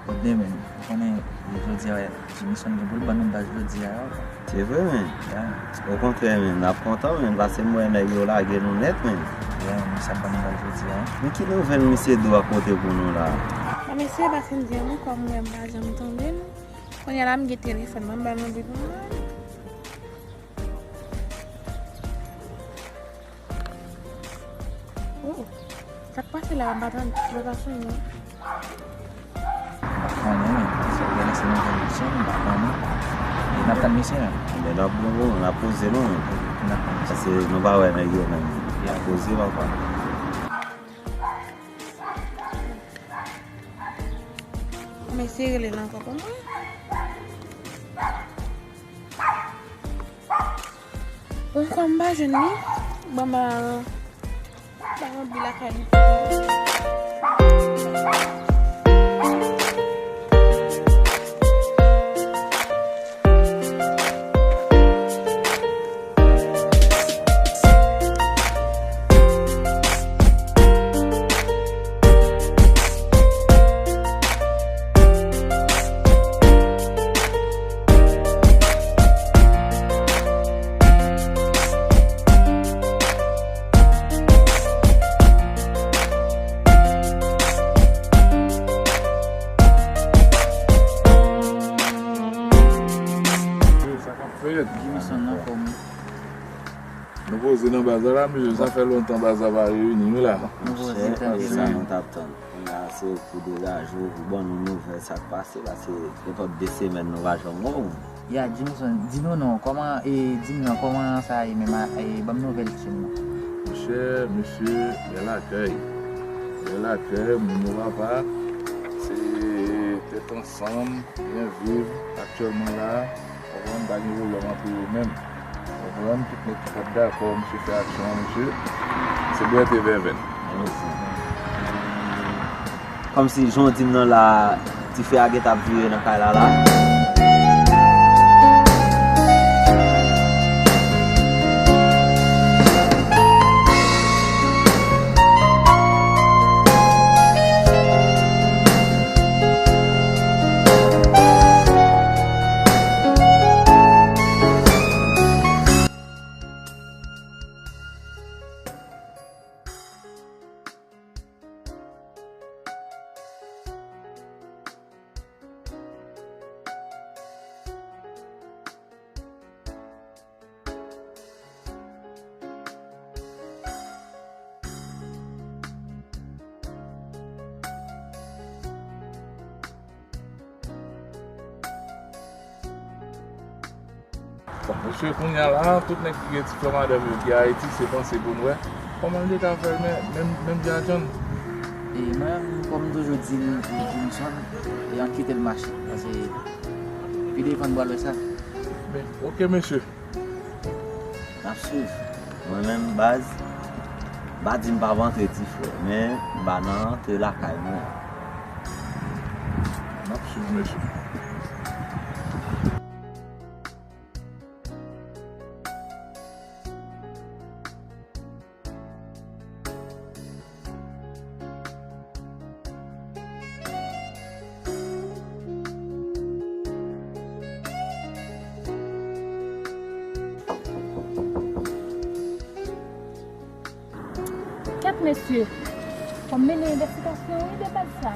Bon, demen, ou konnen, jodi a, Jimison gen pou l ban nou bal jodi a. Se vre, men. Yeah. Okontrè, men, n ap kontan, men, paske m wè nèg yo lage nou nèt, men. Yeah, misye ap ban nou bal jodi a. Men ki nouvèl misye Dou ap pote pou nou la? Bon, mesye, pase m di an, kòm m wè m pa janm tande l. Kounye a la, m gen telefòn mwen, m ba l anvi pou mwen. Oh, sa k pase la, m pa tande, m pa sonye. M pa konnen, men. Se gade se nouvèl misye, m pa konnen. E n ap tann misye, men. Ebyen, n ap bon, bon, n ap poze nou, men. N ap tann misye. Paske nou pa wè nèg yo, men. N ap poze, papa. Mesye rele l ankò pou mwen. Ou kwè m pa jwenn li? Bon, ba, ba yon bi lakay li. Sa k ap fèt? Jimison nan fòm. Nou poze nan baz la, la, mesye, sa fè lontan baz la pa reyini, wi, la. Nou poze tanke sa. Nou t ap tann. Kounya se pou degaje w, pou ban nou nouvèl sa k pase, paske gen twòp de semèn nou pa janm wè w. Ya, Jimson, di nou non, kòman, e, di m non, kòman sa ye menm, a, e, ban m nouvèl timoun nan. Monchè, mesye, bèl akèy. Bèl akèy, moun yo papa, se tèt ansanm, byen viv, aktyèlman la, w konprann, pa gen pwoblèm antre yo menm. W konprann, tout nèg ki p ap dakò, misye fè aksyon an, mesye, se bwète vèvèn. Kòmsi jan w di m nan la, dife a gentan ap vire nan kay la la. Bon, mesye, kounye a la, tout nèg ki gen ti frè madanm yo ki Ayiti, se panse pou n wè kòman n te ka fè l, men, menm, menm jan a John. E mwen, kòm m toujou di l, Jimson, e ann kite l mache. Paske pi devan n pral wè sa. Men, oke, mesye. N ap swiv. Mwen menm, baz, m pa di m p ap antre ti frè, men m pa nan antre lakay mwen an. N ap swiv, mesye. Kèt mesye, fò m mennen envèstigasyon wi de baz sa.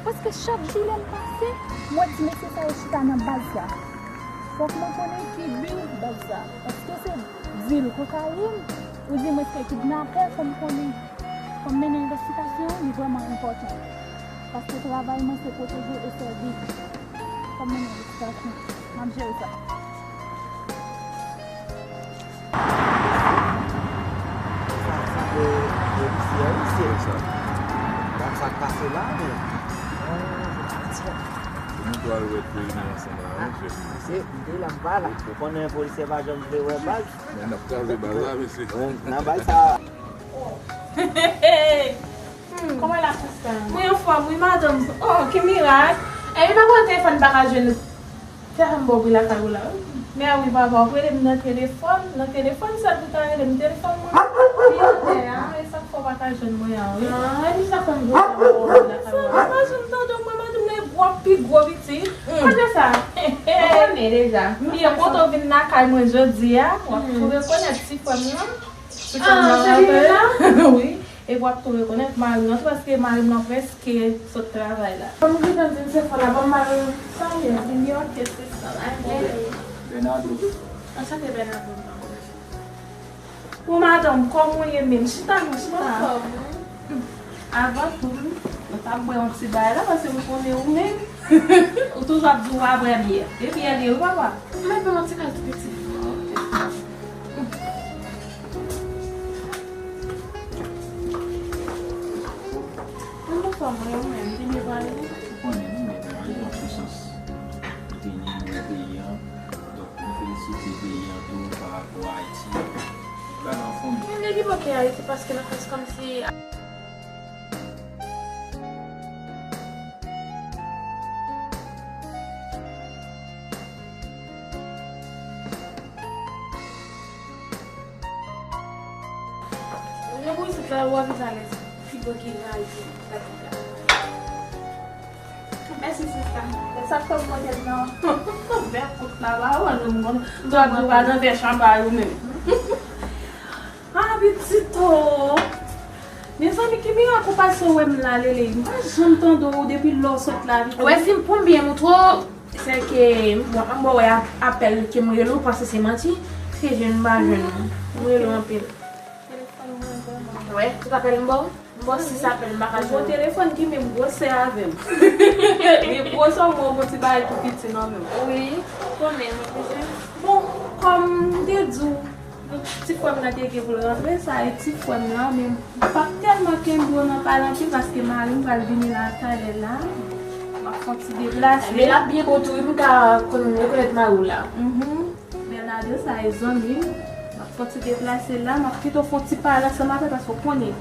Paske chak jou lè m pase, m wè ti mesye sa yo chita nan baz la. Fòk mwen konnen ki bi baz la. Èske se dil kokayin, oudimwen se kidnapè, fò m konnen. Fò m mennen envèstigasyon, li vrèman enpòtan. Paske travay mwen se pwoteje e sèvi. Fò m mennen envèstigasyon. M ap jere sa. Sa, sa, e, polisye, wi, se sa. Gad sa k pase la, men. Nou pral wè peyi nou ansanm la, wi, chèf. Se, m te la, m pa la. Ou konnen polisye pa janm vle wè baz. Men n ap kraze baz la, mesye. Wi, nan baz sa. Kòman la, Kristal? Mwen anfòm, wi, madanm. Oh, ki mirak! E, li pa pran telefòn, pa ka jwenn ou. Fè fè m ba w bri lakay ou la, wi. Men wi, papa, w rele m nan telefòn, nan telefòn sèl pou ta rele m, telefòn mwen pi atè a, e sa k fè w pa ka jwenn mwen an, wi. Ah, li sa fè m gwo lakay ou la. Mwen pa janm tande w, mwen, madanm, nan gwo, pi gwo pitit. Kote sa? Ou konnen deja. M byen kontan w vin lakay mwen jodi a. W ap tou rekonèt ti frè m nan. Ah, se li menm nan? Wi. E w ap tou rekonèt mari m nan tou, paske mari m nan prèske sot travay la. Ban m gentan di m se fò la, ban m mari m. Sa ye? Vin gen òkès Kristal, ay, bèl. Bènado. Anchante, Bènado. Bon, madanm, kòman w ye menm? Chita non, chita. Mwen anfòm, wi. Avan tou, nou t ap bwè yon ti bagay la, paske m konnen ou menm, ou toujou ap di w pa bwè byè. E byè li ye, wi, papa. Mwen pran yon ti kal tou piti. Mwen anfòm, wi, ou menm, te byen pale. Ou konnen, nou menm, nou pa gen yon pwisans. Nou te ni lè peyi an. Donk, nou felisite peyi an tou pa rapò a Ayiti. Gade anfòm. Men li manke Ayiti paske nan fè kòmsi. Depi w sot la, w ap vin alèz. Figo ki rayi. Gade la. Mèsi, sista. Sa k fè m pote l nan vè kout la, ba, ou wè, nou, m konn, m t ap di w pa nan vè chanpay ou menm. Ah, pitit, oh. Mezanmi, ki mirak ou pase wè m la, Lele. M pa janm tande w depi lè w sot la, pitit. Ou wè, si m pou m byen moutre w, se ke m, bon, m wè ap-, apèl ke m rele w, panse se manti, se jwenn m pa jwenn ou. M rele w anpil. Telefòn mwen vrèman. Wè, tout apèl m ba w, m ba w sis apèl, m pa ka jwenn ou. Bon, telefòn ki menm gwosè avè m. Li gwosè, mwen, bon, ti bagay tou piti nan men m. Wi, ou konnen, mwen bezwen. Bon, kòm m te di w, ti frè m nan te gen pou l rantre, sa e ti frè m nan, men m p ap tèlman kenbe w nan pale anpil, paske mari m pral vini la talè la. M ap fè yon ti deplase. Men l ap byen bon tou, wi, m ka konn rekonèt mari w la. Mhm. Bernardo, sa e zanmi m. M ap fè yon ti deplase la, m ap kite w fè yon ti pale ansanm avè l, paske w konnen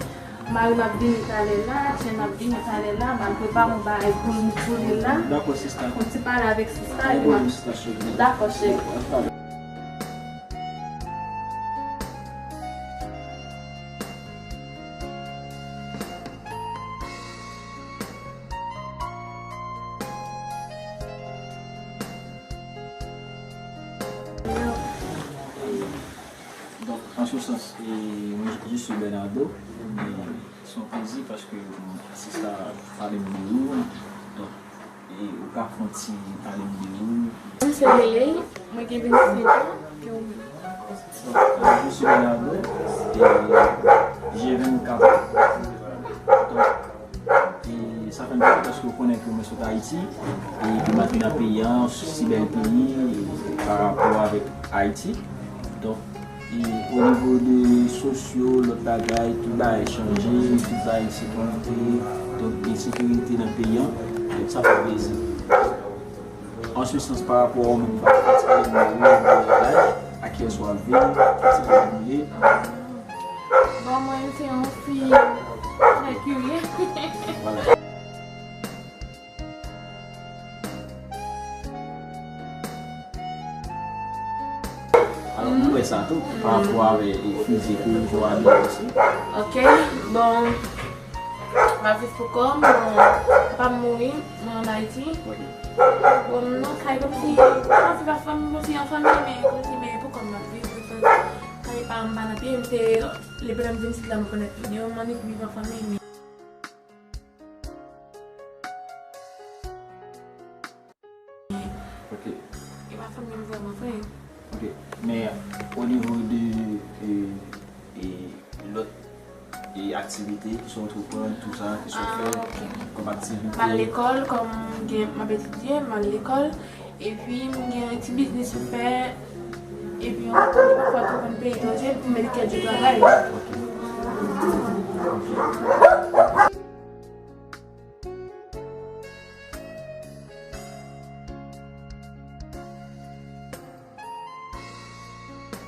mari m ap vini talè la, Chen ap vini talè la, m al prepare yon bagay pou l, pou li la. Dakò, sista. Fè yon ti pale avèk sista, epi m ap... Dakò, cheri. Donk, an se sans, e, mwen, je suis Bernardo. E, se yon plezi paske, bon, sista pale m de ou. Donk, e, ou ka fè yon ti pale m de ou. Mwen se Lele, mwen gen vennsenk an, ke ou menm? Donk, je suis Bernardo, e, j'ai vingt-quatre. Donk, e sa fè m plezi paske w konnen ke mwen sot Ayiti, e ke m ap vin nan peyi an, si bèl peyi, e, pa rapò avèk Ayiti. Donk, e o nivo de sosyo, lòt bagay, tout bagay chanje, tout bagay sekirite, donk ensekirite nan peyi an, donk sa fè plezi. An se sans, pa rapò a ou menm, pa fatige m, bagay, a kiyès w ap vin, ki ti moun ou ye. Bon, mwen, se yon fi trè kirye. Vwala. Alò, m wè sa tou, pa rapò avè, e, fizik ou, jan w abiye osi. Ok, bon, m ap viv pou kò m, bon, papa m mouri, mwen ann Ayiti. Ok. Bon, m nan kay kòmsi, m ap viv ak fanmi m, kòmsi an fanmi, men kòmsi, men pou kò m m ap viv, m fè kay pa m, m pa nan peyi m, se lè m vin isit la, m konèt moun yo, m annik viv an fanmi, men Ok. E pa fanmi m vrèman vre. Ok. Men o nivo de, e, e, lòt, e, aktivite, kisa w antreprann, tou sa, kisa w fè kòm aktivite? M al lekòl, kòm m gen, m ap etidye, m al lekòl. Epi m gen yon ti biznis pou fè. Epi yon pafwa tou konn peyi etranje pou m met kè di travay. Ok.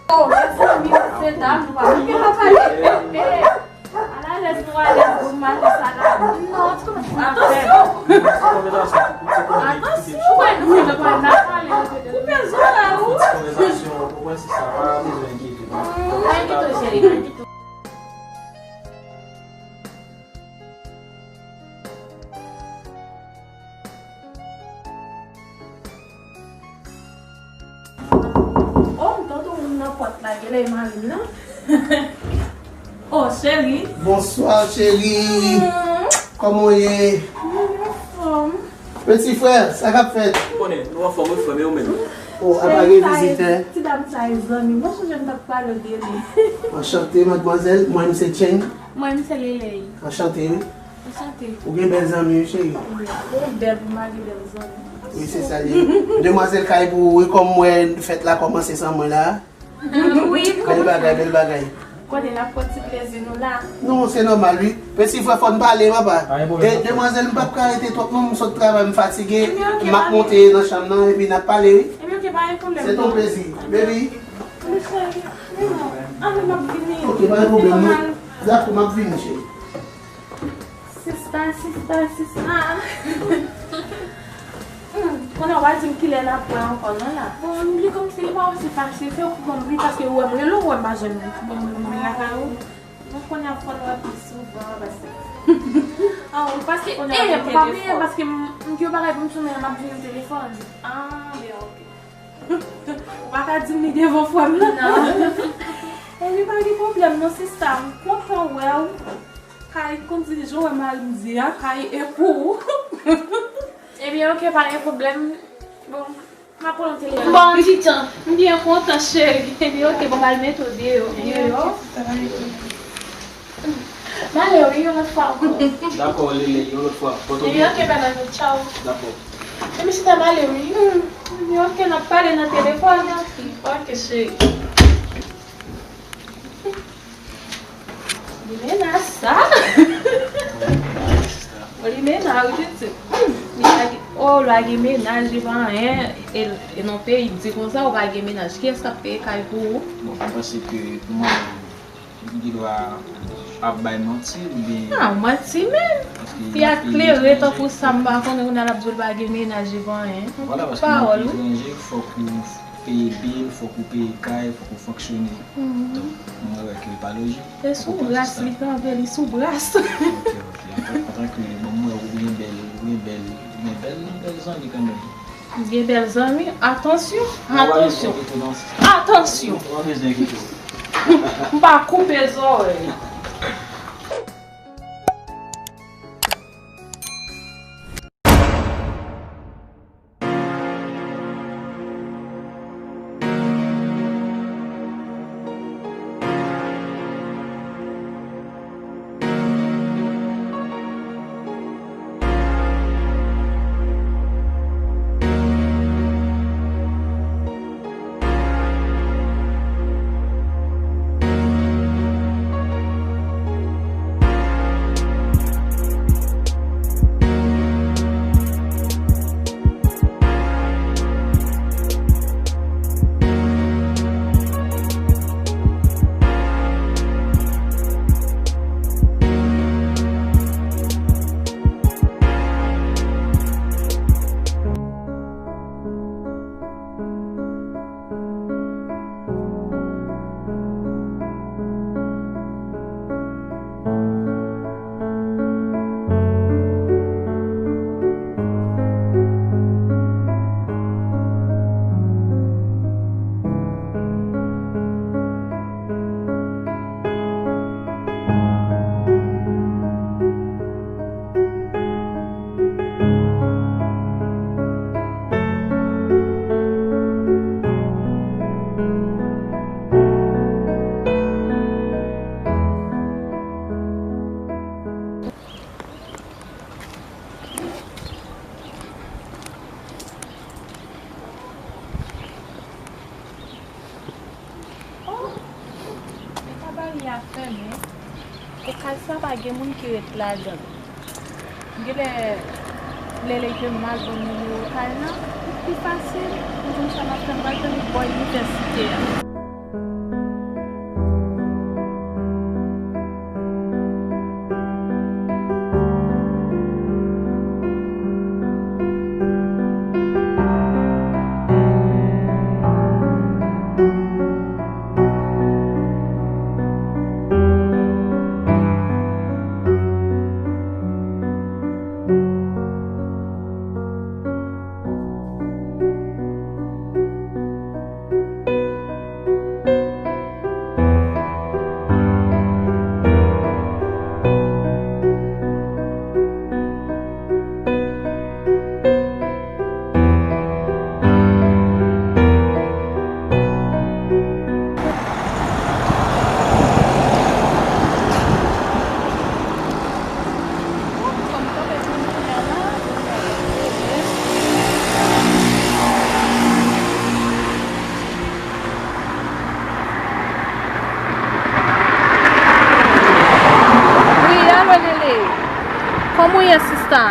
Oh, mezanmi, mesye dam, nou pa manke pa pale. Alalèz, nou alèz, bon maten, sa la. Non, atansyon! Atansyon! Ou wè, nou fè nan pale, nou fè nan pale. Koupe zo la, ou. Konvèsasyon, ou wè, se sa, pa bezwen enkyete w. Pa enkyete w, cheri, pa enkyete w. Oh, m tande yon moun nan pòt la, genlè e mari m nan. Oh, cheri. Bonswa, cheri. Mm. Kòman w ye? Mwen anfòm. Peti frè, sa k ap fèt? Ou konnen, nou anfòm, wi, frè m, e ou menm? Oh, apa gen vizitè? Ti dam sa e zanmi m. Mwen sonje m t ap pale w de li. Anchante, madmwazèl. Mwen, m se Cheng. Mwen, m se Leley. Anchante, wi. Anchante. Ou gen bèl zanmi, wi, cheri. Ou bèl pou mari, bèl zanmi. Wi, se sa l ye. Demwazèl kay pou ou, wi, kòm m wè fèt la kòmanse san mwen la. Wi, bèl bagay, bèl bagay. Kote n ap pran ti plezi nou la. Non, se nòmal, wi. Peti frè, fò n pale, papa. Pa gen pwoblèm. E, demwazèl, m p ap ka rete twòp, non, m sot travay, m fatige. Ebyen, ok, m ap monte nan chanm nan, epi n ap pale, wi. Ebyen, ok, pa gen pwoblèm. Se ton plezi, baby. Wi, cheri. Men non. Ann, m ap vini. Ok, pa gen pwoblèm, non. Dakò, m ap vini, cheri. Sista, sista, sista. Hmm, konnen w pa di m kilè n ap wè ankò non la. Bon, li kòmsi li pa osi fache, se ou ki ban m li, paske ou wè m rele w, ou wè m pa jwenn ou. Bon, mwen lakay ou. Mwen konnen ap fò n wè pi souvan, paske. Ah, ou paske, konnen eh, ap pa bliye, telefòn. Paske m, m gen yon bagay pou m sou men, m ap jwenn telefòn. Ah, ben, ok. Ou pa ka di m li devan frè m nan. Non. Epi pa gen pwoblèm non, sista. M kontan wè w. Kay, kòmsi jan w wè mari m di a, kay e pou ou. Ebyen, ok, pa gen pwoblèm. Bon, m ap pran yon telefòn. Bon, ti tan. M byen kontan, cheri. Ebyen, ok, bon, m al mete w deyò. Deyò? M ale wi, yon lòt fwa ankò. Dakò, Lele, yon lòt fwa. Ebyen, ok, bèl annou, tchaw. Dakò. Ebyen, chita, m ale wi. Hmm. Ebyen, ok, n ap pale nan telefòn. Ok, cheri. Li mennaj sa. Bon, li mennaj, wi, pitit. Hmm. Li pa gen, oh, lwa gen mennaj, li pa anyen. E, e nan peyi, di konsa, ou pa gen mennaj. Kiyès k ap peye kay pou ou? Bon, mwen panse ke pou mwen, li gen dwa ap bay manti oubyen. Ah, manti menm. Fi a klere tankou sa, m pa konnen kounye a l ap di w l pa gen mennaj, li pa anyen. Vwala, paske nan peyi etranje, fòk ou peye bil, fòk ou peye kay, fòk ou fonksyone. Donk, mwen wè ke li pa lojik. E sou bras li kanpe, li sou bras. Ok, ok. Antan, antanke, bon, mwen wè ou gen bèl, ou gen bèl, ou gen bèl, bèl zanmi kanmenm. Ou gen bèl zanmi? Atansyon, atansyon. Atansyon. M pa koupe zòrèy. Oh, men ka bari a fèmen. E kay sa pa gen moun ki ret ladan l. Genlè, lè lè ke m al ban m nimewo kay la, li pi fasil. Pou m konn sa m ap fè, m pral tann bò inivèsite a. Wi, alo, Lele. Kòman w ye, sista?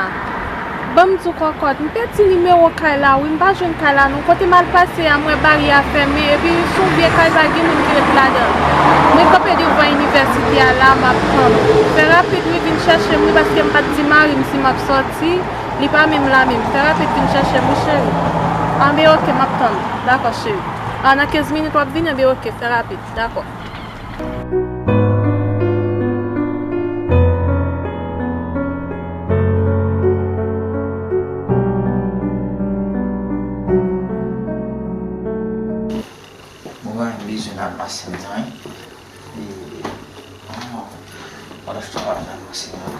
Ban m di w kòkòt, m pèdi nimewo kay la, wi, m pa jwenn kay la, non. Kote m al pase a, m wè bari a fèmen, epi s on vye kay, pa gen moun ki ret ladan l. Mwen kanpe devan inivèsite a la, m ap tann ou. Fè rapid, wi, vin chèche m, wi, paske m pa t di mari m si m ap sòti, li pa menm la menm. Fè rapid, vin chèche m, wi, cheri. Anben, oke, m ap tann ou. Dakò, cheri. A, nan kenz minit w ap vini, anben, oke, fè rapid. Dakò. Mwen bezwen nan masin nan, wi. E, oh, what a flower nan masin nan.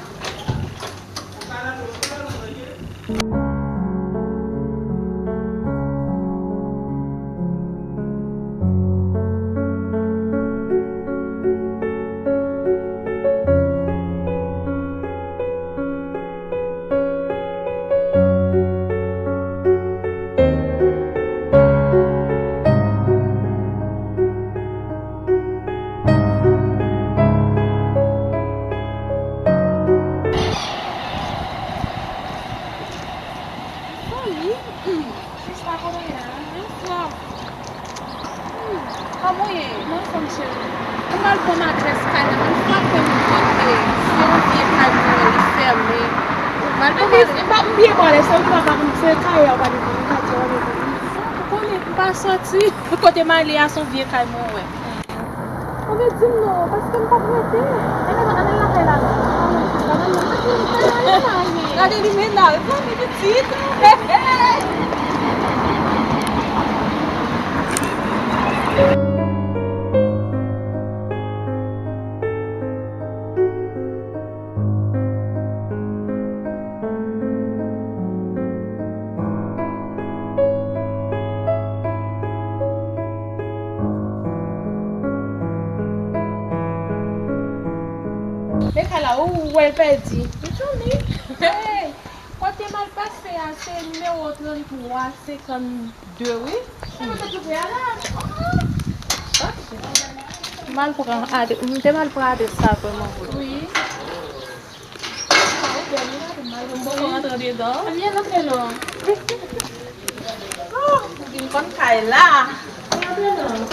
Fanmi, hmm, sista kòman ye la? Anfòm. Hmm, kòman w ye? Mwen anfòm cheri. Ann al ban m adrès kay la, ann frape m kote. Se yon vye kay mwen wè li fèmen. Ann al ban m adrès. Epa, m byen bò lè sa, ou pa pa konn se kay a ou pa dekouvri, ou ka di w pa dekouvri. Ou konnen m pa sòti. Kote m ale a se yon vye kay mwen wè. Anben di m non, paske m p ap rete. Ann al, ann al lakay la non. Ann al lakay la non. Gade limena, gade limena, fanmi pitit. Men kay la, ou wè l pèdi. Li tchoumi. Hey! Kote m al pase a, se nimewo tranntwa senkannde, wi. E mwen te tou prè a la. M al pran ade-, m te mal pran adrès sa vrèman vre. Wi. Ou bèl wi, madanm. Ou poko rantre andedan? Ann vin rantre non. Oh, m vin konn kay la. Rantre non.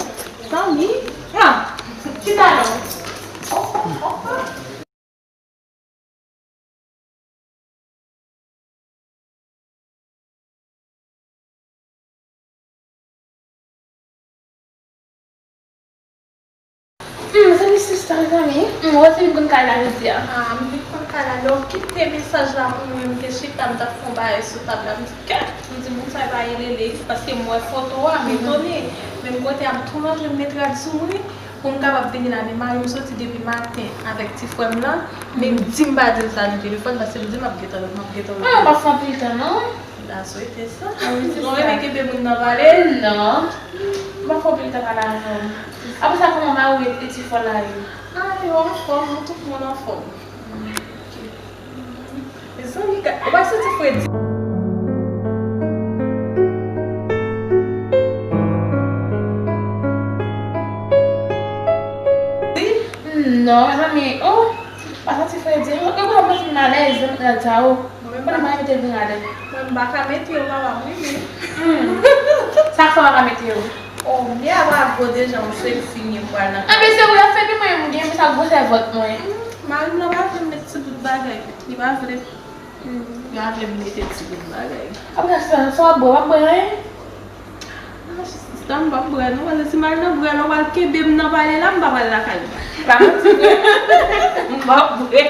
Zanmi? Ah, chita non. Hmm, se misye sa, mezanmi. Hmm, ou wè se li m konn kay la jodi a. Ah, m vin konn kay la. Lè w kite mesaj la pou mwen, m te chita, m t ap fè yon bagay sou tab la. M di, kèt! M di, moun sa yo pa rele li, paske m wè foto a, m etone. Men m kote a, m tou manje, m met rad sou mwen. Pou m kapab vini la, men mari m soti depi maten avèk ti frè m lan, men m di m pa di l sa nan telefòn, paske m di m ap gentan, m ap gentan. Ah, pa fè anpil tan, non? M ta swete sa. Ah, wi, se sa. Ou renmen kenbe moun nan pale? Non. M pa fè anpil tan pale avè w. Apre sa, kòman mari w e ti frè w la ye? Ah, yo anfòm, tout moun anfòm. Ok. Mezanmi, ka-, ou pa santi fredi? Non, mezanmi, oh, pa santi fredi. Ou pa santi m alèz, lè m ap gad sa, oh. Mwen menm pa, mwen pa mete l vin alèz. Mwen m pa ka mete yo, papa, mwen menm. Hmm. Sa k fè w pa ka mete yo? Oh, m gen ava gwo deja, yon sèl fini m pral nan. Anben, se ou y ap fè, epi mwen, m gen sa gwosè vant mwen. Hmm, mari m nan pa vle m met ti bout bagay. Li pa vle. Hmm. Li pa vle m mete ti bout bagay. Apre sa, sa w ap bwè, w ap bwè anyen? Ah, sista, m p ap bwè, non, paske si m al nan bwè, lè w pral kenbe m nan pale la, m pa pral lakay ou. Pa manti vre. M p ap bwè.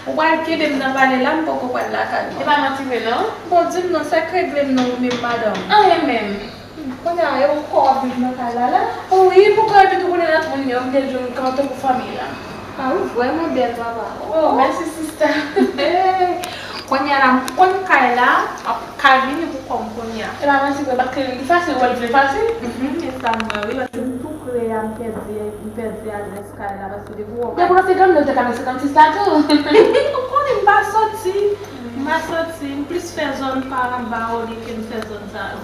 Ou pral kenbe m nan pale la, m poko pral lakay ou. E pa manti vre, non? Bon, di m non, sa k regle m non, ou menm madanm? Anyen menm. Kounye a, e ou kò w ap viv nan kay la, la? Wi, poukò epi tou kounye a tout moun yo, m te di w m kanpe pou fanmi la. Ah, ou vrèman bèl, papa. Oh, mèsi, sista. Hey, kounye a la, m konn kay la, m ap ka vini pou kò m kounye a. E pa manti vre, paske li fasil, wè l vle fasil. Mhm, e sa m wè, wi, paske m tou prè a, m pèdi, m pèdi adrès kay la, paske depi w wè. Depi w nan senkannde, w te ka nan senkannsis la tou. Ou konnen m pa soti, m pa soti, m plis fè zòn pa anba olye ke m fè zòn sa yo.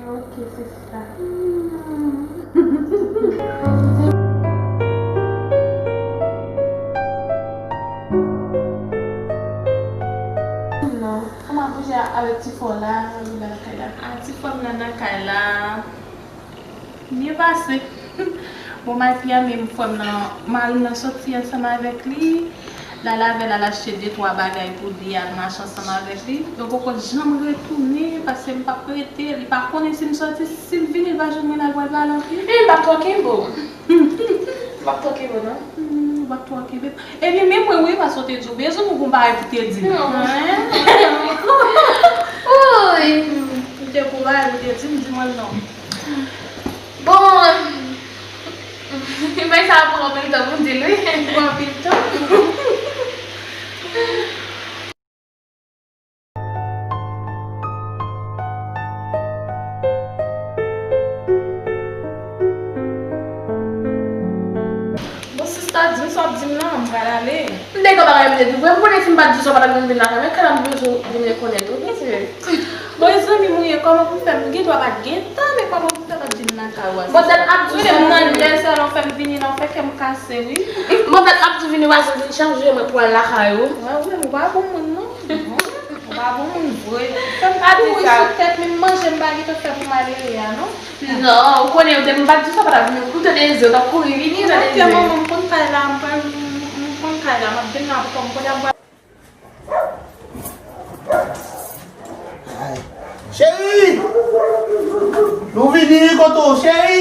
Ok, sista. Non, kòman ap bouje avèk ti frè w la, nan lakay la? Ah, ti frè m nan nan kay la. Byen pase. Bon, Mati a menm frè m nan, mari m nan soti ansanm avèk li. L al avè l al achte de twa bagay pou li, al mache ansanm avèk li. Yo poko janm retounen, paske m p ap rete. Li pa konnen si m soti, si l vini, l va jwenn mwen la, l pral pale anpil. E m p ap twò kenbe w. M p ap twò kenbe w, non. Hmm, ou p ap twò kenbe m. Epi menm mwen, wi, paske w te di w bezwen m, ou gon bagay pou te di m. Non. Hen? Woy! M te gon bagay pou te di m, di mwen non. Bon, Sa w ap di m nan, m pral ale. M te gen bagay m te di w vre, m konnen si m pa t di w sa w pa t ap vin lakay mwen, kè m ap bezwen vin rekonèt ou, mesye. Bon, e zanmi m ou ye, kòman pou fè m gen dwa pa t gen tan, men kòman pou fè pa t vin lakay ou a? Bon, tèt ap di w fè m nan lè sa, lè w fè m vini la, w fè kè m kase, wi. Bon, tèt ap di w vini, w a vin chanje mwen pou al lakay ou. Wè, ou menm, ou pa bon moun, non. Ou pa bon moun vre. Fè m kouri sou tèt, menm manje m pa gentan fè pou m ale ye a, non. Non, ou konnen, depi m pa t di w sa, w pa t ap vini. Ou tande Eze, w t ap kouri vini, ou tande Eze. Manman, m konn kay la, m pral, m, m konn kay la, m ap vin la pou kò m, kounye a m pral. Ay. Cheri! Nou vini, kote w, cheri?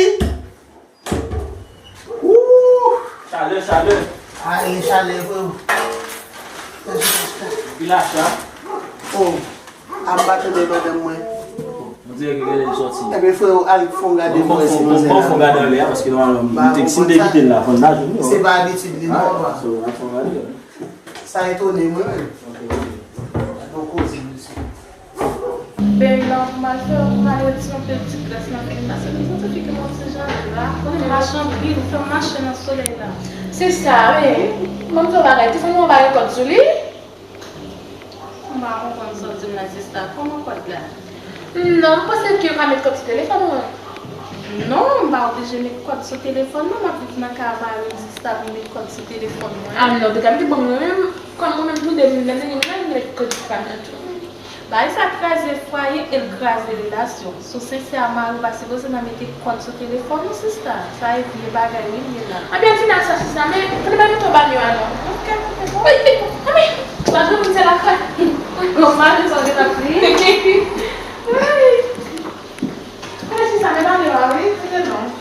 Ooh! Chalè, chalè. Ay, chalè, frè. Anpil acha. Oh, a m pa tande madanm mwen. On dirè ke genlè li sòti. Ebyen, frè, al fè yon gade pou wè si manzè la. Bon, fè yon gade anlè a, paske nòmalman, si m te kite l la, fò n ta jwenn li. Se pa abitid li, non, papa. So, al fè yon gade. Sa etone mwen, menm. Gade yon koze, mesye. Ben, la, pou m al fè, pou m al retire yon pil ti grès nan figi m, paske m santi figi m yon ti jan gra. Konnen m mache anpil, ou fè m mache nan solèy la. Se sa, wi. Ban m di w yon bagay, ti fanm nan pa gen kòd sou li? M pa konprann sa w di m la, sista. Kòman kòd la? Non, m panse ke yo ka met kòd sou telefòn ou an. Non, m pa oblije met kòd sou telefòn, non. M ap viv nan kay a mari m, sista, pou m met kòd sou telefòn mwen. Ah non, depi m te bon mwen menm, kòm mwen menm tou, depi m te gen mennaj, m met kòd sou kay mwen tou. Bagay sa kraze fwaye e l kraze relasyon. Si w sensè a mari w, pa sipoze nan mete kòd sou telefòn ou, sista. Sa e vye bagay wi l ye la. Anben al fini ak sa, sista, men konnen pa mete w banyo a non. Ok, ok, bon. Wi, wi, anben, w ap jwenn moun se lakay. Bon, mari sa w gen ap kriye. Wi. Anben sista, men banyo a wi, kite non.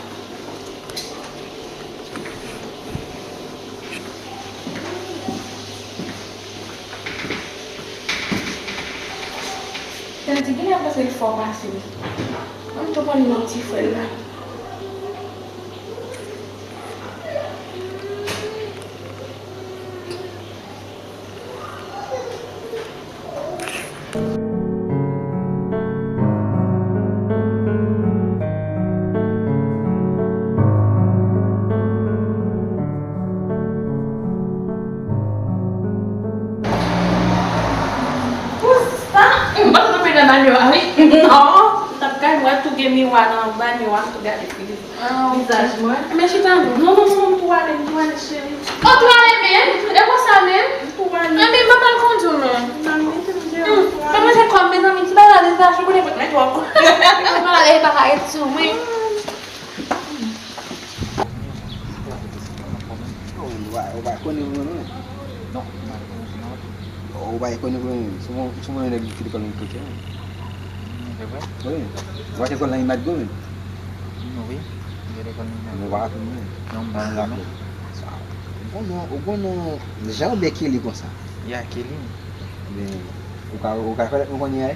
Tande, genlè paske l fò pase. Ann tou pran nimewo ti frè l la. Pou sista, m pa t antre nan banyo a wi. Non. Ou t ap kay wè tou gen miwa nan banyo a, m tou gade figi. Ah, ok. Vizaj mwen. Men chita non. Non, non, non, m tou ale, m tou ale, cheri. Oh, tou ale menm? E konsa menm? M tou ale. Anben, m pa pral kondi w non. M pral mete m deyò, m tou ale. Pa manje kò m, mezanmi, ti bagay la dezache, konnen pot mwen twòp. M pral ale, e pa ka ret sou mwen. Ou pa, ou pa konnen mwen non. Non, m pa konnen non. Ou pa konnen mwen, sou mwen, sou mwen nèg ki te kòl mwen kote. Se vre? Wi. Ou pa te kòl nan Imadgo menm. Non, wi. M te kòl nan Imadgo. Ou pa raple mwen? Non, m pa raple non. Sa, ou bon non, ou bon non, jan ou byen Kelly konsa. Ya, Kelly. Men, ou ka, ou ka fè lèt mwen konnen a.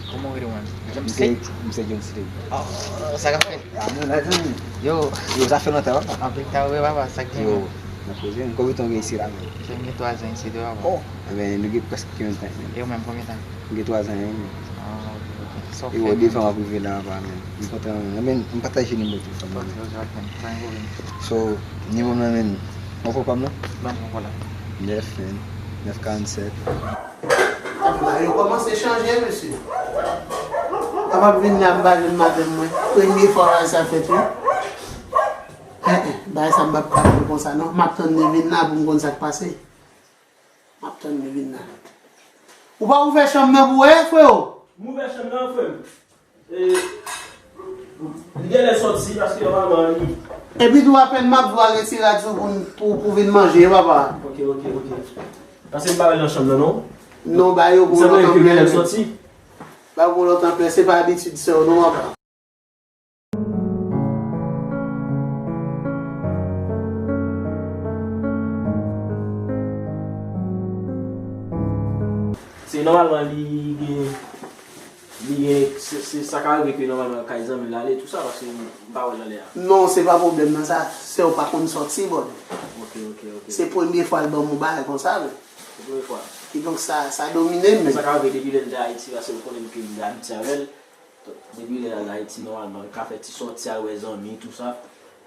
Kòman w rele w menm? John Slade? M se John Slade. Ah, sa k ap fèt? Ah, nou la, zanmi. Yo. Yo, sa fè lontan, papa. Anpil tan, wi, papa, sa k gen? Yo, nan koze, konbyen tan w gen isit la menm? Gen twa zan isit, wi, papa. Oh, enben, nou gen prèske menm tan menm. E ou menm, konbyen tan? M gen twa zan, wi. Ah, ok, ok. Sa w fè menm? E w devan w ap rive la, papa, menm. M kontan, menm, m pataje nimewo telefòn mwen. Ok, ok, ok, pa gen pwoblèm. So, nimewo m nan menm, w ap pran m nan? Ban m pran la. Nèf, menm. Nèf karannsèt. Yo kòmanse chanje, mesye. Papa vin la, m pa jwenn madanm mwen. Premye fwa bagay sa fèt, wi. Eh, eh, bagay sa m p ap ka fè l konsa, non. M ap tann li vin la pou m konn sa k pase. M ap tann li vin la. Ou pa ouvè chanm nan pou wè, freo? M ouvè chanm nan, frè m. E, li genlè sòti paske nòmalman li. Epi tou apèn m ap di w al retire rad sou pou, pou, pou vin manje, papa. Ok, ok, ok. Paske m pa wè l nan chanm nan, non. Non, ba yo pou lontan plen. Sòti. Ba yo pou lontan plen, se pa abitid sè w, non, papa. Se nòmalman li gen, li gen, se, se sa ka rive ke nòmalman kay zanmi l ale, tou sa, paske m pa wè l anlè a. Non, se pa pwoblèm nan sa, sè w pa konn sòti, brother. Ok, ok, ok. Se premye fwa l ban m yon bagay konsa, men. Se premye fwa. Kidonk sa, sa domine m, men. Sa ka rive depi lè l te Ayiti, paske ou konnen ke m te abitye avè l. Depi lè l al Ayiti, nòmalman, l ka fè ti sòti al wè zanmi, tou sa.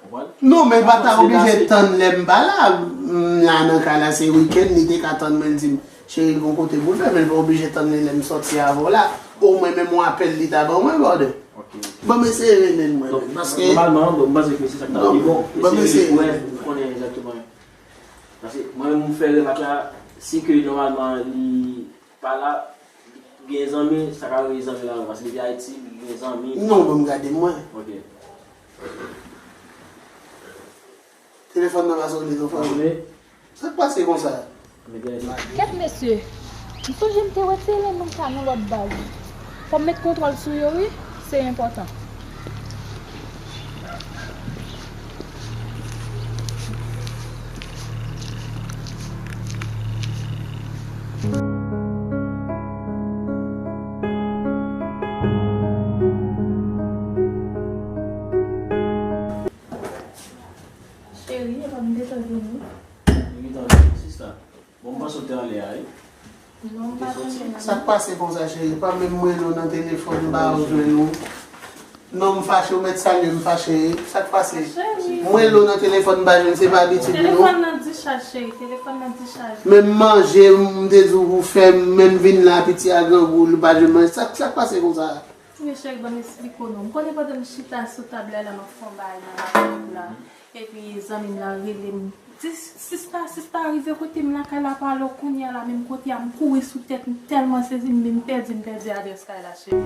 Konprann? Non, men l pa ta oblije tann lè m pa la. M la nan kay la, se wikenn, li te ka tann mwen, l di m, cheri, l gon kote pou l fè, men l pa oblije tann li lè m sòti avè w la. Omwen menm yon apèl li ta ban mwen, brother. Ok, ok. Ban m eseye rele l mwen menm, paske nòmalman, bon, m panse ke se sa k ta pi bon. Ban m eseye rele l mwen. Eseye rele pou wè, pou konnen egzakteman. Paske mwen menm, m fè remak la, si ke nòmalman li pa la, gen zanmi, sa ka rive zanmi la, paske depi Ayiti, li gen zanmi. Non, ban m gade mwen. Ok. Telefòn nan pa sone non, fanmi. Sa k pase konsa? Kèt mesye, m sonje m te wè ti eleman sa nan lòt baz. Fò m met kontwòl sou yo wi, se enpòtan. Cheri, epa m gentan vini. Li gentan vini, sista. Bon, m panse w te anlè a, wi. Non, m pa t anlè a. Sa k pase konsa, cheri? Pa menm mwen rele w nan telefòn, m pa jwenn ou. Non, m fache, ou mèt salye m fache. Sa k pase? Cheri. Mwen rele w nan telefòn, m pa jwenn, se pa abitid ou, non? Telefòn nan dichaj, cheri, telefòn nan dichaj. Menm manje, m te di w pou fè, menm vin la, piti a grangou, li pa jwenn manje. Sa, sa k pase konsa? Men cheri, ban m esplike w non. M konnen pandan m chita sou tab la, la, m ap fè yon bagay nan laptop la. Epi zanmi m lan rele m. Di, sista, sista, rive kote m lakay la, pale w kounye a la, menm kote a, m kouri sou tèt, m tèlman sezi, m, m pèdi, m pèdi adrès kay la, cheri.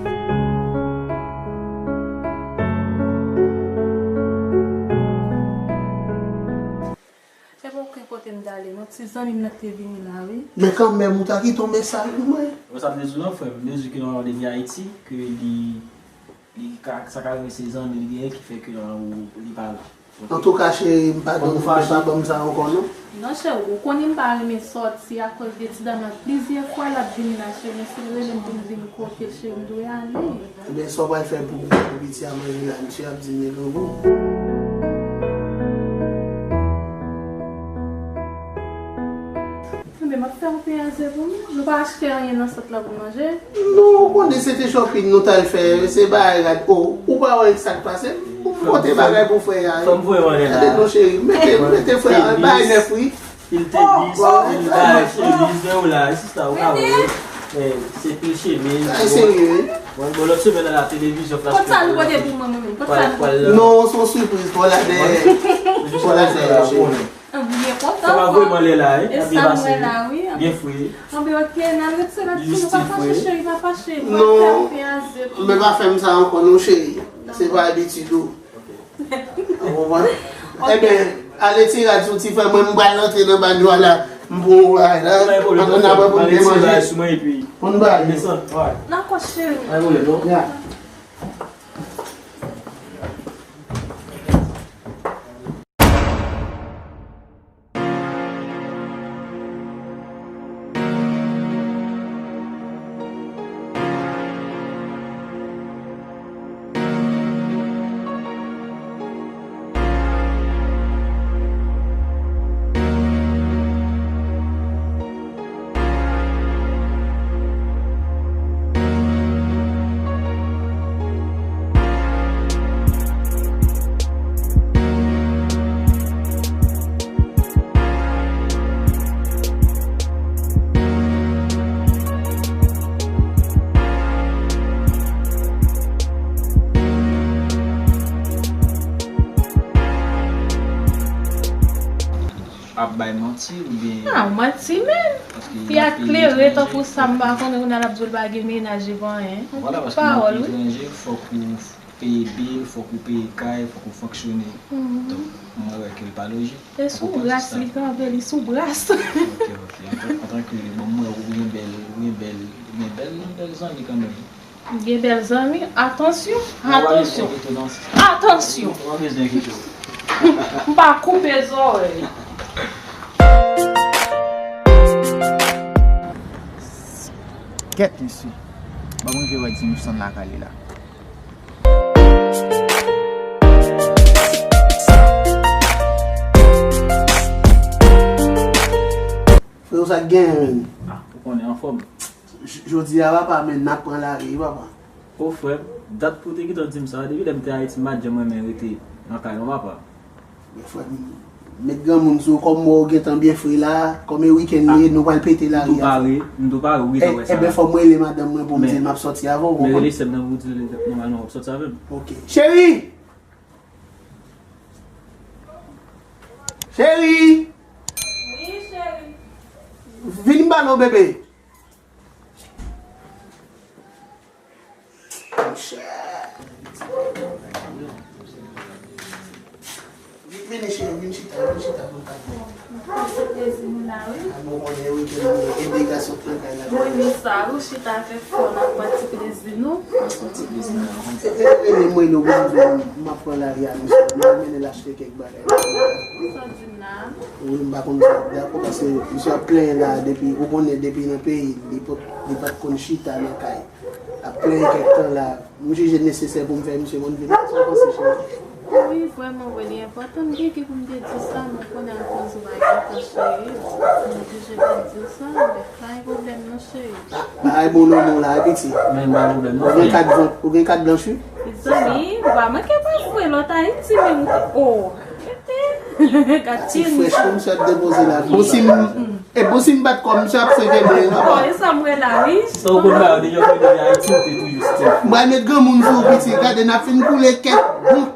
Se pa okenn kote m t ale, non, ti zanmi m nan te vini la, wi. Men kanmenm, ou ta kite yon mesaj pou mwen. Mwen sa m te di w lan, frè m, m te di w ke nòmalman depi Ayiti, ke li, li ka, sa ka rive se zanmi li genyen ki fè ke nòmalman ou, li pa la. Ok? Antouka, cheri, m padone w, men pa ban m sa ankò, non. Non, cheri, ou konnen m pa renmen sòti akoz de ti dam nan. Plizyè fwa l ap vin la, cheri, men si l rele m pou m vin kote l, cheri, m dwe ale. Ebyen, sa w pral fè pou, pou piti a manje la? Misye ap di m li grangou. Enben, m ap fè yon pyaze pou nou. Nou pa achte anyen nan sant lan pou manje? Non, ou konnen se te shopping nou t al fè, se bagay rad. O, ou pa wè sa k pase? Ou pote bagay pou frè a, wi. Fò m voye w anlè la. Gade non, cheri, mete, mete frè a, bagay nèf, wi. Pil tenis, pil bagay, chemiz, men w la, sista, ou ka wè. Men, se pil chemiz. Ay, serye, wi. Bon, bon, lòt semèn nan la televizyon, Flash T V. Kot sa nou pote pou mwen, mwen menm? Kot sa nou pote? Non, se yon sipriz pou la dèyè. Pou la dèyè, cheri. Ann, byen kontan. Sa va vrèman lè la, wi. E sa mwen la, wi. Byen fre. Ann, byen, ok, n al retire la, nou pa fache, cheri, pa fache. Non, men pa fè m sa ankò, non, cheri. Se pa abitid ou. Ou konprann? Ebyen, ale ti rad sou ti frè mwen, m pral rantre nan banyo a la. M pran yon bagay la. Ann, ann apre pou m byen manje. Pou n bay. Nan kòs, cheri. Ya. Ap bay manti oubyen? Ah, ou manti menm. Fi a klere tankou sa, m pa konnen kounye a l ap di w l pa gen mennaj, li pa anyen. Vwala, paske nan peyi etranje, fòk ou peye bil, fòk ou peye kay, fòk ou fonksyone. Donk, mwen wè ke l pa lojik. E sou ras li kanpe, li sou bras. Ok, ok. Antan, antanke, bon, mwen, ou gen bèl, ou gen bèl, ou gen bèl, bèl zanmi kanmenm. Gen bèl zanmi, atansyon, atansyon, atansyon. M pa koupe zòrèy. Kèt, mesye. Ban m rive wè Dimson lakay li la. Freo, sa k genyen, menm? Ah, ou konnen, anfòm. J-, jodi a, papa, men n ap pran lari, papa. O frè m, dat pou w te gentan di m sa, depi lè m te Ayiti, m pa t janm renmen rete nan kay non, papa. Men frè m, met granmoun sou ou, kòm m wè w gentan byen fre la, kòm e wikenn li ye, nou pral pete lari a. M tou pare, m tou pare, ou gentan wè sa. Ebyen, fò m rele madanm mwen pou m di l m ap sòti avè w, ou konprann? Men rele sè m nan pou w di l nòmalman w ap sòti avè m. Ok. Cheri! Cheri! Wi, cheri. Vin m pale w, bebe. Monchè. Vin, vini, cheri, vin chita, vin chita pou n pale. Mwen pase plezi nou la, wi. A bon, konnen, wi, ke nou ede gason k nan kay la. Mwen renmen sa, wi, chita avèk frè w, n ap pran ti plezi nou. N ap pran ti plezi nou. Se, se, se, mwen, nou, mwen, m ap pran lari a, misye. Mwen mennen l achte kèk bagay. Sa w di m la? Wi, m pa konn sa w ap di ankò, paske misye ap plenyen la, depi, ou konnen, depi nan peyi, li pa, li pa t konn chita nan kay. Ap plenyen kèk tan la. M jije nesesè pou m fè misye konn vini. Sa w panse, cheri? Wi, vrèman vre, li enpòtan. M te gen pou m te di sa, men w konnen akoz ou pa gen tan, cheri. M oblije pa di w sa, men pa gen pwoblèm non, cheri. Ah, bagay bon non, non, la, piti. Men pa pwoblèm non, frè. Ou gen kat blan-, ou gen kat blanch, wi? Mezanmi, ou pa manke pa fre lòt Ayiti menm. Oh, rete. Gad ti frèch, kòm sa ap depoze la. Bon, si m, e bon, si m bat kò, misye ap seve mwen, papa. Oh, e sa m wè la, wi. Sa w konn ba yo deja, w konn deja Ayiti, ou te toujou stiff. M pral met granmoun sou ou, piti. Gade, n ap fin koule kèk bout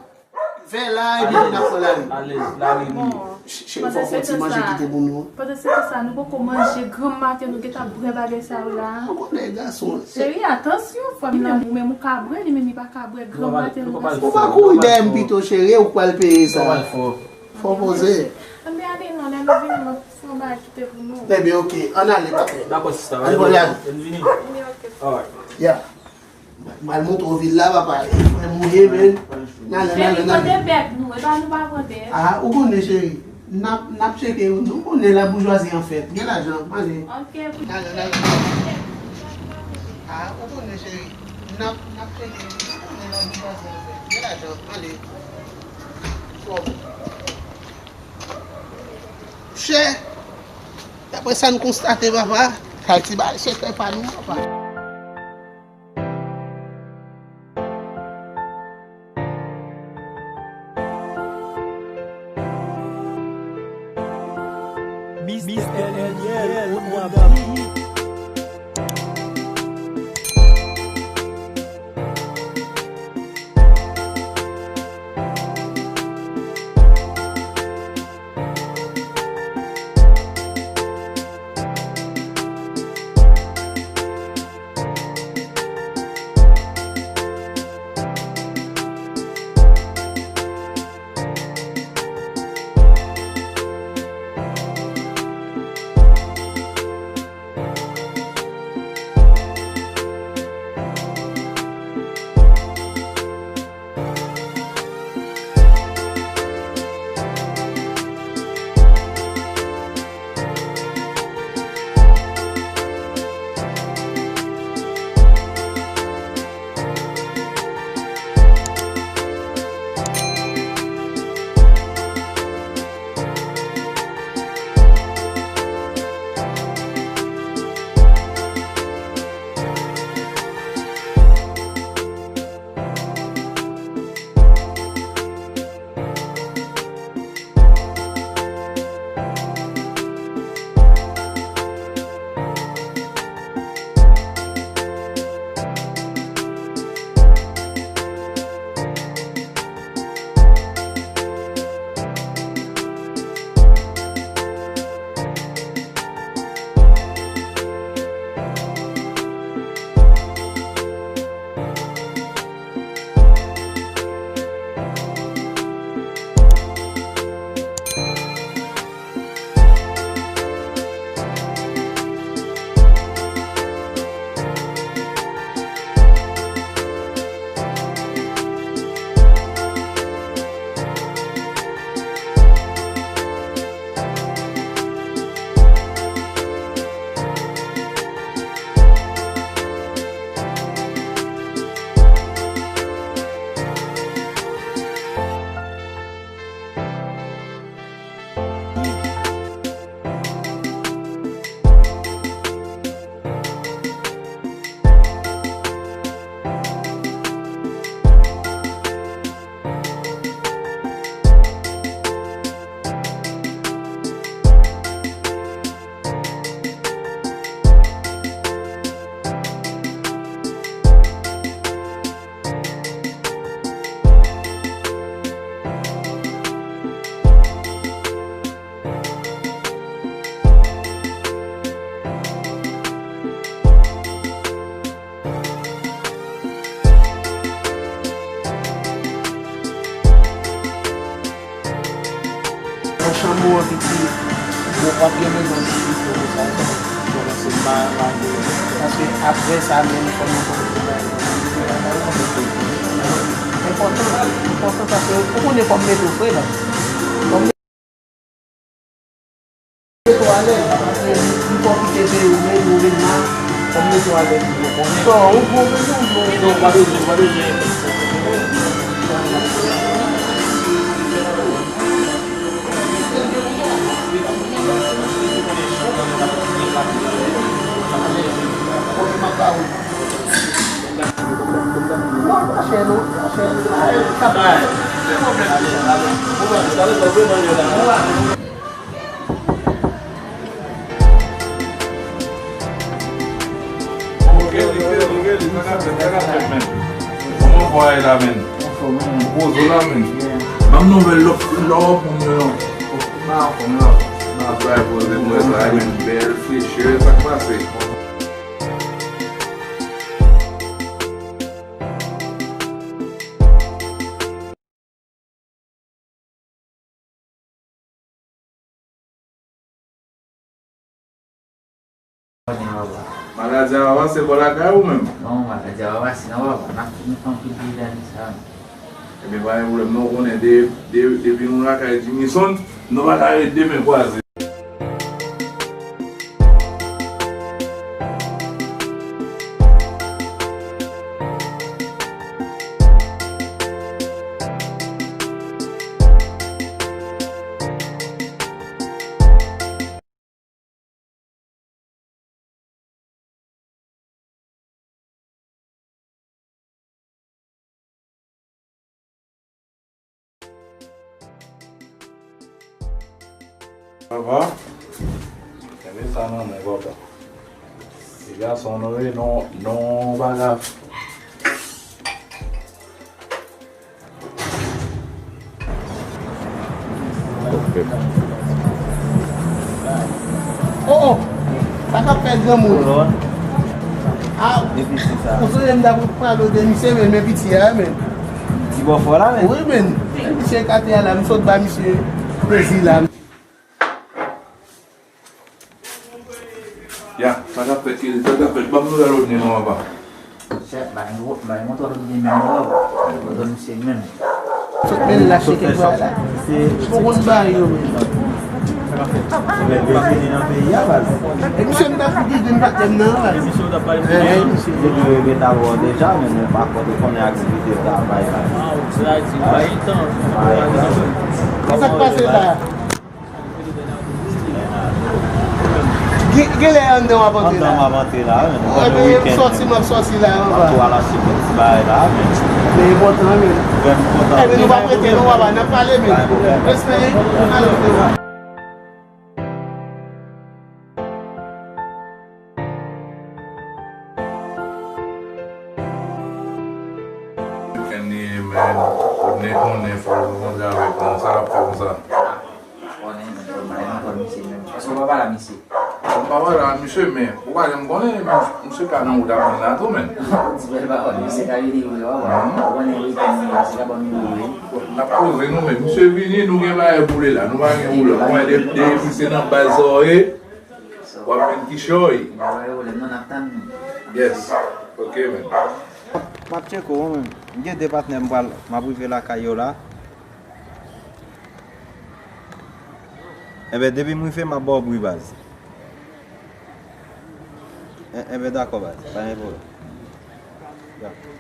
vè la, epi n ap pran lari. Alèz, lari li ye. Ch-, cheri, fò w fè yon ti manje kite pou nou. Pandan se tan sa, nou poko manje granm maten, nou gentan ap bwè bagay sa yo la. Ou konnen gason. Cheri, atansyon, frè m nan, ou menm ou ka bwè, li menm li pa ka bwè granm maten, nou pa. Ou pa kouri dèyè m pito, cheri, ou k pral peye sa. Fò poze. Ann ale non, lè nou vini, m ap fè yon bagay kite pou nou. Ebyen, ok, ann ale, papa. Dakò, sista. Ann ale. Ann vini. Vini, ok. Alright. Ya. M al montre w vil la, papa. E frè m ou ye, men. N ale, n ale, n ale. Cheri, kote bèg nou? E pa nou pa pran bèg. Ah, ou konnen, cheri. N ap, n ap tcheke yo. Nou konnen laboujwazi an fèt. Gen lajan, ale. Ok. N ale, n ale. Ah, ou konnen, cheri. N ap, n ap tcheke yo. Nou konnen laboujwazi an fèt. Gen lajan, ale. Fò. Chè, daprè sa n konstate, papa, Ayiti bay sekrè pa nou, papa. Mister Eliel, on the beat. Epi, w ap gen rezon pou di pou sa, sa, kòmanse ma-, mache. Paske apre sa menm, kòman pou di bagay, enpòtan, enpòtan paske ou konnen fò m mete w fre la. Fò m mete w alèz, paske m fò kite peyi w, men nou vin la, fò m mete w alèz, ou konprann? Non, ou gwo bezwen, ou gwo bezwen. Non, ou pa bezwen, ou pa bezwen. Kòman bway la, menn? Anfòm, wi, menn. Poze w la, menn. Ban m nouvèl lòt, lòt moun yo, non. Anfòm la. Nan bway poze, bway sa, menn. Bèl, frechè, sa k pase? Maladi a pa pase bò lakay ou menm? Non, maladi a pa pase non, papa. N ap fini anpil deja de sa. Ebyen, pa gen pwoblèm non, ou konnen de, de, depi nou lakay Jimison, nou pa ka ret de men kwaze. Papa, kenbe sa nan men papa. Ti gason nou ye, non, non bagay. Oh, oh. Sa k ap fèt granmoun? Ah, ou sonje m t ap pale de misye, men, men piti a, men. Ti bò fò la, men. Wi, men. Misye kate a la, m sot ba misye plezi la. Ya, sa k ap fèt, Kelly? Sa k ap fèt? Ban m nouvèl Odney non, papa. Chèf, bay yon, bay yon twò Odney menm non, papa. Odney misye menm. Sot men la cheke bwa la. Ou konn bay yo menm. Sa k ap fèt? Ou mèt vini nan peyi a, baz. E misye m t ap di m pa t menm nan, baz. E misye w t ap bay misye. Depi yo gen ta wè w deja, men nou pa konn, ou konnen aktivite travay la. Ah, ou travay, travay tan. Sa k pase la? Gen, gen lè anndan w ap antre la. Anndan m ap antre la, men. Ou konnen wikenn, sòti, m ap sòti la, m ap tou al achte kèk ti bagay la, men. Men enpòtan, men. Vrèman enpòtan. Ebyen, nou p ap rete, non, papa, n ap pale, men. Respè, ale, frè. Kenny, men, Odney konnen fò l rankontre avèk nou. Sa l ap fè konsa? Konnen, men, fò l bay yon kòd misye menm. Èske w pa pale a misye? M pa pale a misye, men ou pa janm konnen, misye ka nan wout ap vin la tou, men. Ou di bèl pawòl, misye ka vini vre, w ap wè. Ou konnen wikenn nan, misye ka ban m yon vre. N ap poze nou, men misye vini, nou gen bagay pou li la. Nou pa gen pwoblèm. Mwen, de, de, misye nan baz sa w ye. W ap vin kichòy. Yes. Ok, men. M ap tcheke w, men. M gen de patnè m pral, m ap rive lakay yo la. Enben, depi m rive, m ap ba w bri, baz. En, enben, dakò, baz. Pa gen pwoblèm. Dakò.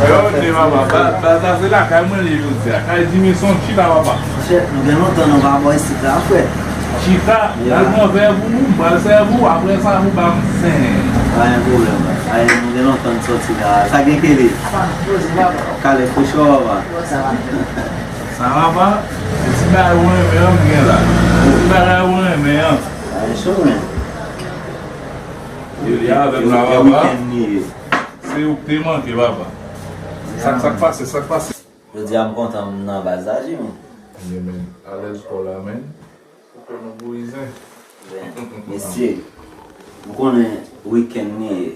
Yo, te mama, ba, ba, sa se lakay mwen li jodi a. Kay Jimison, chita, papa. Monchè, nou gen lontan nou pa bò isit la, frè. Chita, y a, al pran vè pou ou, m pral sèvi w, apre sa, pou ba m sen. Pa gen pwoblèm, pa gen, nou gen lontan n sòti la. Sa gen kele? Apa, poze, papa. Kale fouchò, papa. Sa va? Sa va, pa? Se ti bagay ou renmen an m gen la. Ti bagay ou renmen an. Sa e cho, men. Yo li avè m la, papa. Wikenn li ye. Se ou k te manke, papa. Sa, sa k pase, sa k pase? Jodi a m kontan m nan baz la, Jimmy. Ye, men. Alèz kò la, men. Ou fè nou bouyi zen. Mesye, m konnen wikenn li ye.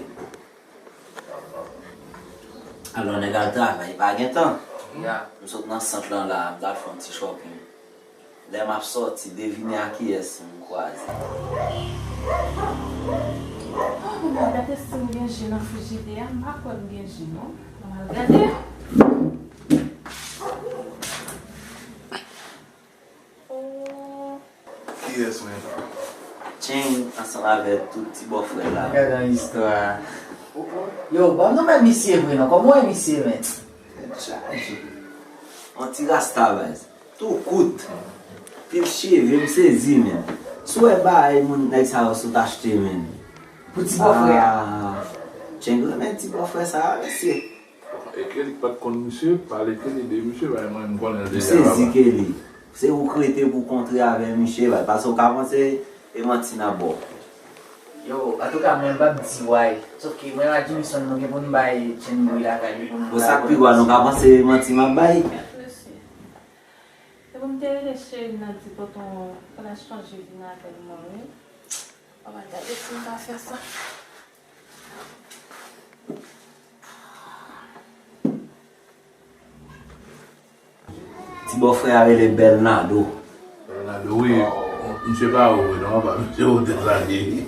Alò, nèg al travay, pa gen tan. M sot nan sant lan la, m t al fè yon ti shopping. Lè m ap sòti, devine ak kiyès m kwaze. Ah, mwen gade si m gen ji nan frijidè a, m pa kwè m gen ji, non. Mwen al gade. Oh. Kiyès, men? Chen ansanm avèk tout ti bòfrè la. Gade yon istwa. Yo, ban m nouvèl misye vre non. Kòman w ye misye, men? Tèt chaje. Yon ti rasta baz. Tou kout. Pil cheve, m sezi, men. Si w wè bagay moun nèg sa yo sot achte, men. Pou ti bòfrè a. Ah, Chen renmen ti bòfrè sa a, mesye. E Kelly k pa t konn misye, pale Kelly de misye, bay mwen, m konnen l deja. M sezi, papa. Kelly. Se ou k rete pou kontre avè misye, bay, paske w ka panse e manti n ap ba w. Yo, antouka, mwen m p ap di way. Sòf ke mwen ak Jimison, nou gen pou n bay Chen bri lakay li pou n... Bon, sa k pi gwa, nou ka panse e manti m ap bay. Mesye. Se pou m te rele cheri m nan di tonton Flash chanje vin avè l mwen, wi. Ann al gade si m ka fè sa. Ti bòfrè a rele Bernardo. Bernardo, wi. Misye pa ou vre non, pa misye ou te sa ye.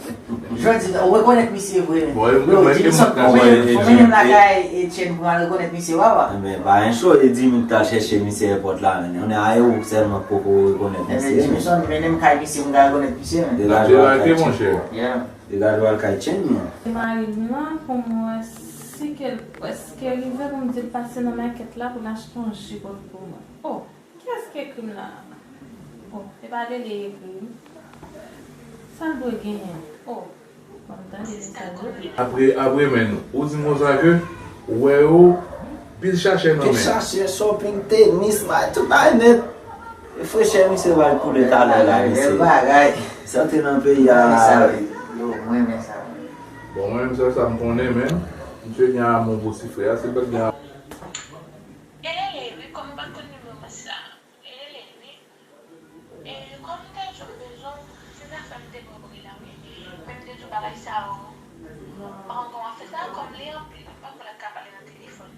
Jodi, ou rekonèt misye vre, men. Bon, e mwen, e mwen, fò mennen m lakay Etienne pou m al rekonèt misye, papa. Enben, pa gen cho, e di m t al chèche misye èpòt la, men. Kounye a, e ou sèlman k poko rekonèt misye, men. Enben, Jimson, mennen m kay misye pou m ka rekonèt misye, men. Degaje w al kay Etienne. Yeah. Degaje w al kay Chen, non. Mari m nan pou m wè si ke l prèske rive pou m di l pase nan makèt la pou l achte yon ji pou l pou mwen. Oh, kiyès ki ekri m la? Oh, se pa Lele ekri m. Sa l dwe genyen? Oh, ban m tande mesaj yo. Apre, apre, men, ou di m konsa ke ou wè yo Pil chache nan men. Pil chache, shopping, tenis, bay tout bagay nèt. E frechè misye pral koule talè la, mesye. Bèl bagay. Santre nan peyi a. Mwen renmen sa, wi. Yo, mwen renmen sa, wi. Bon, mwen menm, sèl sa m konnen, men, misye gen amou pou ti frè a, si l pa t gen amou. E Lele, wi, kòm ou pa t konn nimewo sa. E Lele, wi. E kòm m te di w m bezwen w, se zafè m te ba w bri la, wi. Men m te di w bagay sa yo, m pa konn kòman fè sa, kòm li anpil, m pa kwè l ap ka pale nan telefòn.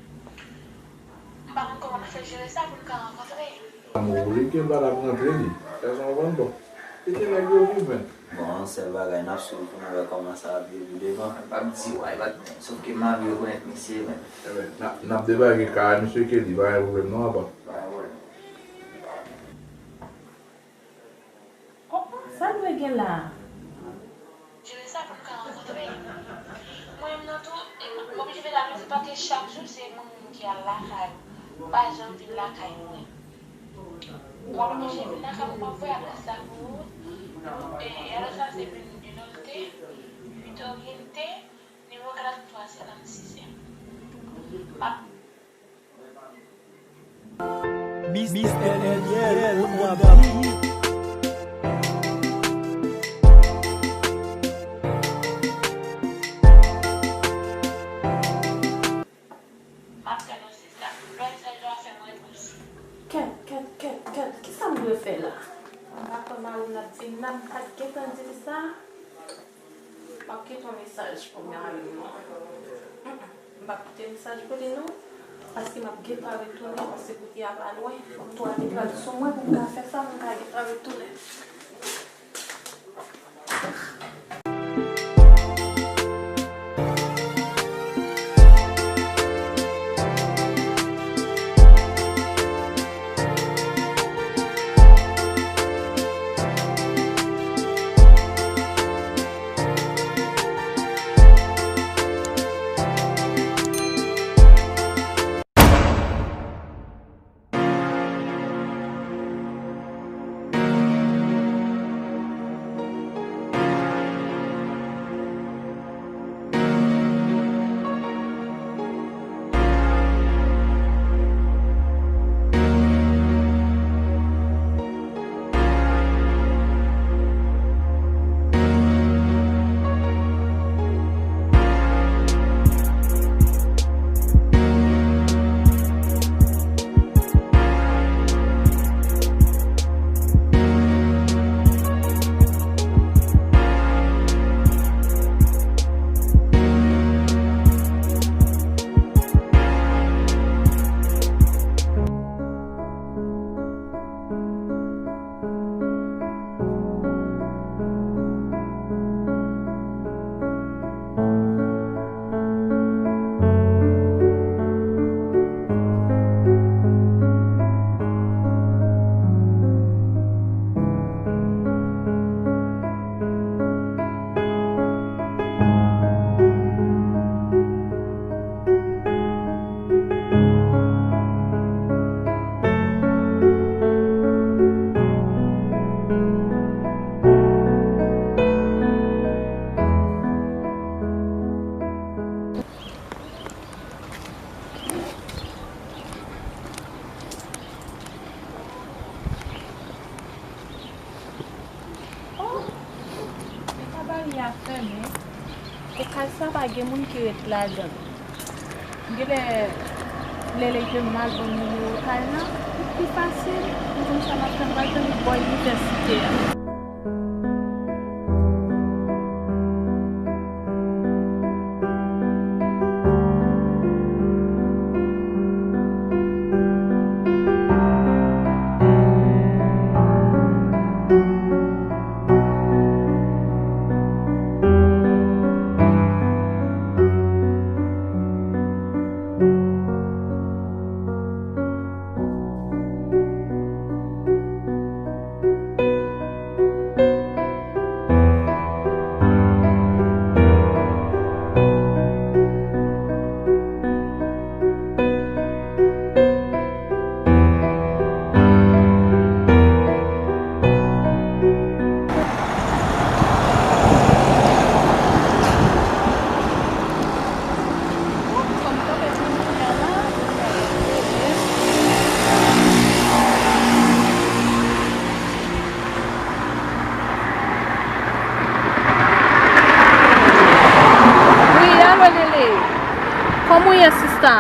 M pa konn kòman n ap fè jere sa pou n ka rankontre. Amou, li gen valab rantre li. Gason an konn bon. Li gen nèg yo viv, men. Bon, sèl bagay, n ap swiv pou n wè kòman sa ap vire devan. M p ap di w, ay, bat, men, sòf ke m anvi rekonèt misye, men. Enben, n ap, n ap debake kay misye Kelly, pa gen pwoblèm non, apa. Pa gen pwoblèm. Oh, oh, sa l dwe gen la a? Jere sa pou n ka rankontre. Mwen menm nan tou, m oblije fè sa, men se pa ke chak jou se moun ki al lakay ou. Ou pa janm vin lakay mwen. Ou al oblije vin lakay mwen, m ap voye adrès la pou ou. E adrès la se Mil Nolte, uit Oriente, nimewo karant twa senkant sis. M ap Mistè Eliel, ou ap di. M ap tann ou, sista. Lè mesaj yo a fè m repons. Kèt, kèt, kèt, kèt. Kisa m dwe fè la? M pa kwè mari m ap di m nan, m pa t gentan di l sa. M ap kite yon mesaj pou mari m nan. Mm, mm. M p ap kite mesaj pou li non, paske m ap gentan retounen, paske kote a pa lwen. Fòk tou a te pral sou mwen pou m ka fè sa, pou m ka gentan retounen. A fèmen. E kay sa pa gen moun ki ret ladan l. Genlè, lè lè ke m al ban nimewo kay la, li pi fasil. M konn sa m ap fè, m pral tann bò inivèsite a. Wi, alo, Lele. Kòman w ye, sista?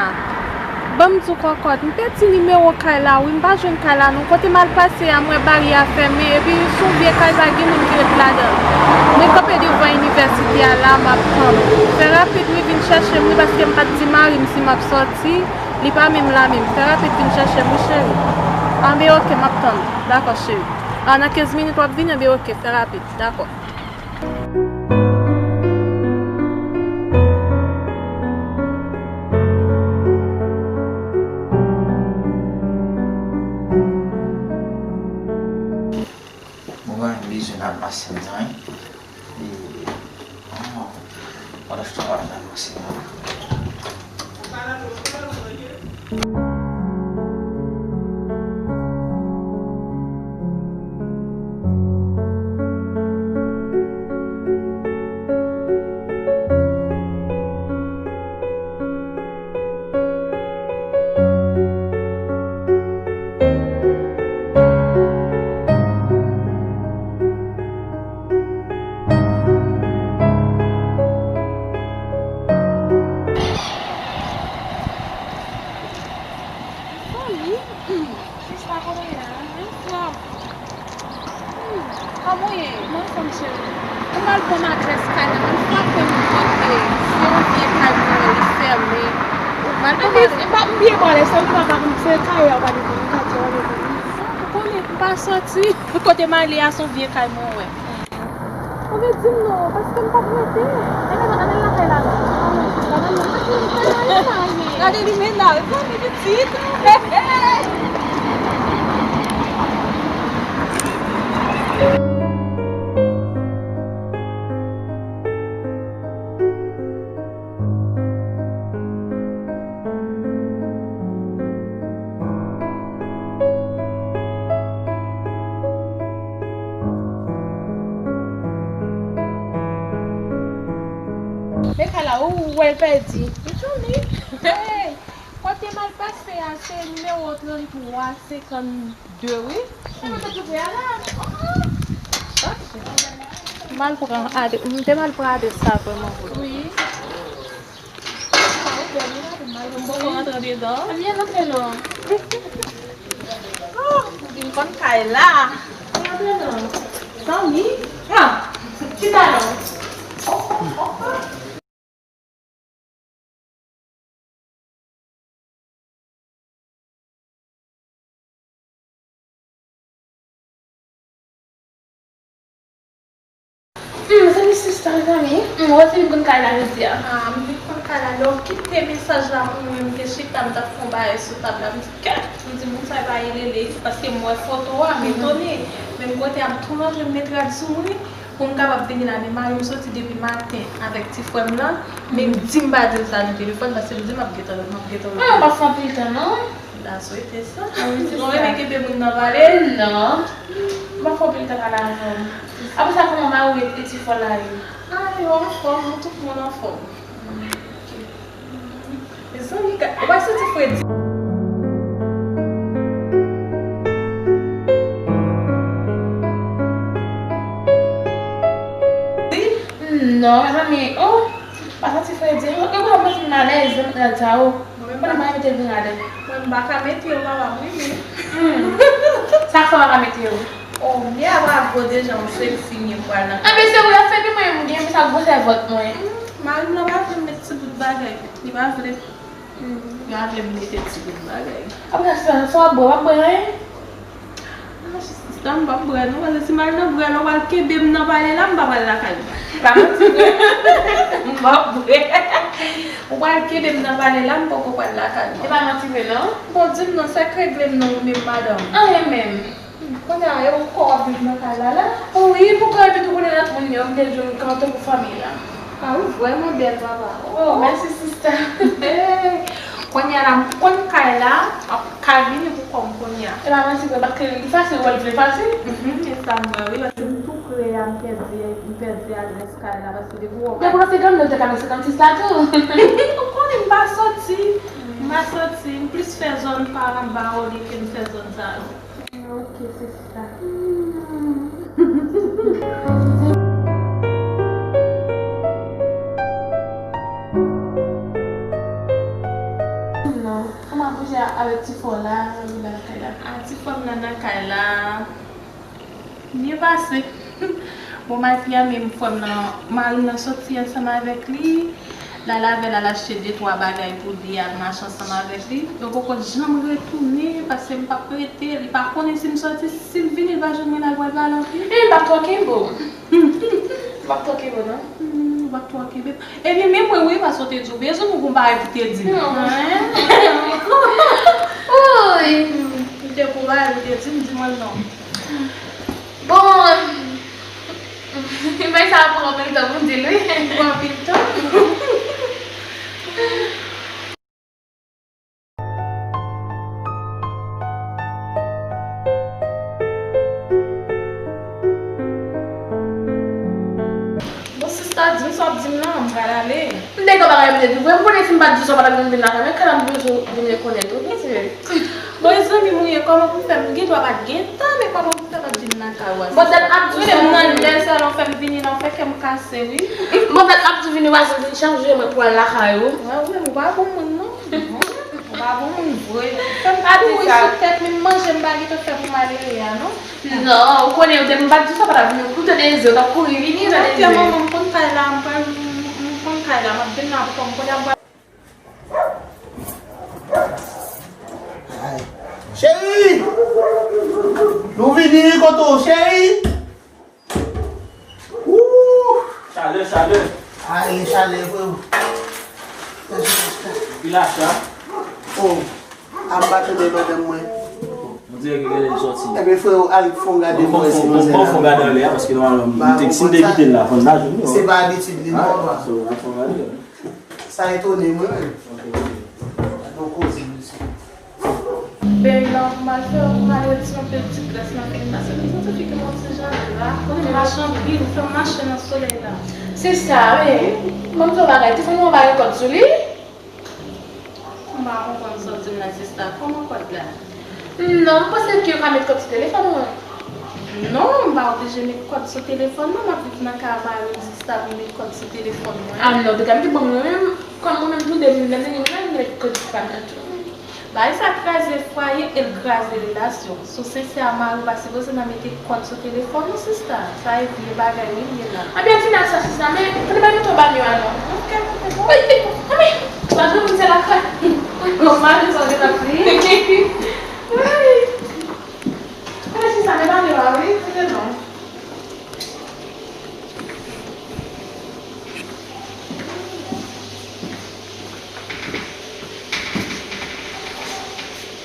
Ban m di w kòkòt, m pèdi nimewo kay la, wi, m pa jwenn kay la, non. Kote m al pase a, m wè baryè a fèmen, epi se yon vye kay, pa gen moun ki ret ladan l. Mwen kanpe devan inivèsite a la, m ap tann ou. Fè rapid, wi, vin chèche m, wi, paske m pa t di mari m si m ap sòti, li pa menm la menm. Fè rapid, vin chèche m, wi, cheri. Anben, oke, m ap tann ou. Dakò, cheri. A, nan kenz minit w ap vini, anben, oke, fè rapid. Dakò. Mwen pa bezwen nan masin nan, wi. E, oh, pandan m ap nan masin nan. Fanmi, hmm, sista, kòman w ye la? Anfòm? Hmm, kòman w ye? Mwen anfòm, cheri. Ou mal ban m adrès kay la, m frape yon kote. Se yon vye kay mwen wè, li fèmen. Ou mal ban m adrès. Anben, m pa, m byen pale, sa, m pa ka, se kay a, w pa devan, m ka di w, w pa devan. Ou konnen, m pa sòti. Kote m ale a, se yon vye kay mwen wè. Ou vle di m non, paske m p ap rete. Ebyen, nou gade l lakay la non. Gade li menaj, zanmi pitit. Men kay la, ou wè l pèdi. Li tchoumi. Hey, kote m al pase a, se nimewo tranntwa senkannde, wi. Se mwen ki twouve a la. Chache. M al pran ade-, m te mal pran adrès la vrèman vre. Wi. M poko rantre andedan. Ann, ann antre non. Oh, m vin konn kay la. Ann antre non. Zanmi. Ah, chita non. Hmm, se misye sa, mezanmi. Hmm, ou wè se vin konn kay la jodi a. Ah, m vin konn kay la. Lè w kite mesaj la pou mwen, m te chita, m t ap fè yon bagay sou tab la. M di, kèt! M di, moun sa pa rele li, paske m wè foto a, m etone. Menm kote a, m tou rantre, m met rad sou mwen, pou m kapab vini la. Men mari m soti depi maten avèk ti frè m lan, men m di m pa di l sa nan telefòn, paske m di m ap gentan, m ap gentan. Ah, pa fè anpil tan, non? M ta swete sa. Ah wi, se sa. Ou renmen kenbe moun nan pale? Non. M pa fè anpil tan pale avè w. Apre sa, kòman mari w e ti frè w la ye? Ah, yo anfòm, tout moun anfòm. Ok. Mezanmi, ou pa santi fredi? Non, mezanmi, oh, pa santi fredi. Yo, yo konn ap santi m alèz nan rad sa yo. Mwen menm pa, mwen pa mete l vin alèz. Mwen m pa ka mete yo, papa m wi, men. Hmm. Sa fè w pa ka mete yo? Oh, m gen ava gwo deja, m swe l fini pral nan. Anben, se ou y ap fè, epi mwen, m gen sa gwosè vant mwen. Hmm, mari m nan pa vle m met ti bout bagay. Li pa vle. Hmm. Li pa vle m mete ti bout bagay. Apre sa, sa w ap bwè, w ap bwè anyen? Ah, sista, m p ap bwè non, paske si m al nan bwè la, w pral kenbe m nan pale la, m pa pral lakay ou. Pa manti vre. M p ap bwè. Ou pral kenbe m nan pale la, m poko pral lakay ou. E pa manti vre non. Bon, di m non, sa k regle m non, ou menm madanm? Anyen menm. Hmm, kounye a, e ou kò w ap viv nan kay la la? Wi, pou kò epi tou konnen lòt moun yo, m te jwenn kanto pou fanmi la. Ah, ou vrèman bèl, papa. Oh, mèsi, sista. Kounye a la, m konn kay la, m ap ka vini pou kò m kounye a. E pa manti vre, paske li fasil, wè l vle fasil. Mhm, se sa m wè, wi, paske m tou pre a, m pèdi, m pèdi adrès kay la, paske depi w wè. Men pou nan senkant mil te ka nan senkannsis la tou. Ou konnen m pa soti. M pa soti, m plis fè zòn pa anba olye ke m fè zòn sa yo. Ok, sista. Non, kòman ap bouje avèk ti frè w la, nan kay la? Ah, ti frè m nan nan kay la. Byen pase. Bon, Mati a menm frè m nan, mari m nan soti ansanm avèk li. L al avè l al achte de twa bagay pou li, al mache ansanm avèk li. Yo poko janm retounen, paske m p ap rete. Li pa konnen si m soti, si l vini, l va jwenn mwen la, l pral pale anpil. E m p ap twò kenbe w. M p ap twò kenbe w, non. Hmm, ou p ap twò kenbe m. Ebyen, men mwen, wi, paske w te di w bezwen m, ou gon bagay pou te di m. Non. Hein? Ui. Hmm, ou te gon bagay pou te di m, di mwen non. Bon, men sa pran anpil tan pou m di l, wi. Pran anpil tan. Bon, sista, di m sa w ap di m nan, m pral ale. M te gen bagay pou m te di w vre, m konnen si m pa t di w sa w pa t ap vin lakay mwen, kè la m bezwen vin rekonèt ou, mesye. Bon, e zanmi m ou ye, kòman pou m fè? M gen dwa pa t gen tan, men kòman pou m fè pa t vin lakay ou a? Bon, dat ap di w sa. M nan lè sa, lè w fè m vini la, w fè kè m kase, wi. Bon, dat ap di w vini, w a vin chanje mwen pou al lakay ou. Wè, wi, ou pa bon moun, non. Ou pa bon moun vre. Fè m kouri sou tèt, menm manje m pa gentan fè pou malere a, non. Non, ou konnen, ou te m pa t di w sa, pa t ap vin koute de zye, ou t ap kouri vini, tande zye. Ok, manman, m konn kay la, m pral, m, m, m konn kay la, m ap vin la pou kò m, kounye a m pral. Ay. Cheri! Nou vini, kote w, cheri? Ooh! Chalè, chalè. Ay, chalè, frè. Mèsi, sista. Ki lacha? Oh, a m pa tande madanm mwen. On dirait que genlè li sòti. Ebyen, frè, al fè yon gade mwen si manzè la. Bon, fè yon gade anlè a, paske nòmalman, si m te kite l la, fò n ta jwenn li. Se pa abitid li, non, papa. So, al fè yon gade. Sa etone mwen menm. Bon koze, mesye. Ben, la, pou m al fè, pou m al retire yon pil ti grès nan figi m, paske m santi figi m yon ti jan gra. Konnen m mache anpil, ou fè m mache nan solèy la. Sista, men, ban m di w yon bagay, telefòn ou an pa gen kòd sou li? M pa konprann sa w di m nan, sista. Kòman kòd la? Non, m panse ke yo ka met kòd sou telefòn ou an. Non, m pa oblije met kòd sou telefòn mwen. M ap viv nan kay a mari m, sista, pou m met kòd sou telefòn mwen. Ah non, te ka mete ban mwen menm, kòm mwen menm tou de moun nan, m met kòd sou pa m nan tou. Bagay sa kraze fwaye e l kraze relasyon. Si w sensè a mari w pa sipoze nan mete kòd sou telefòn ou, sista. Sa e vye bagay wi l ye la. Ebyen, di nan sa, sista, men, kote bagay mete w ba m yo a non? Ok, ok, bon. Wi, wi, wi. Sa jwenn moun se lakay. Non, mari sa w gen nan pri. Wi. Kote sista, men ba m yo a, wi. Kote non?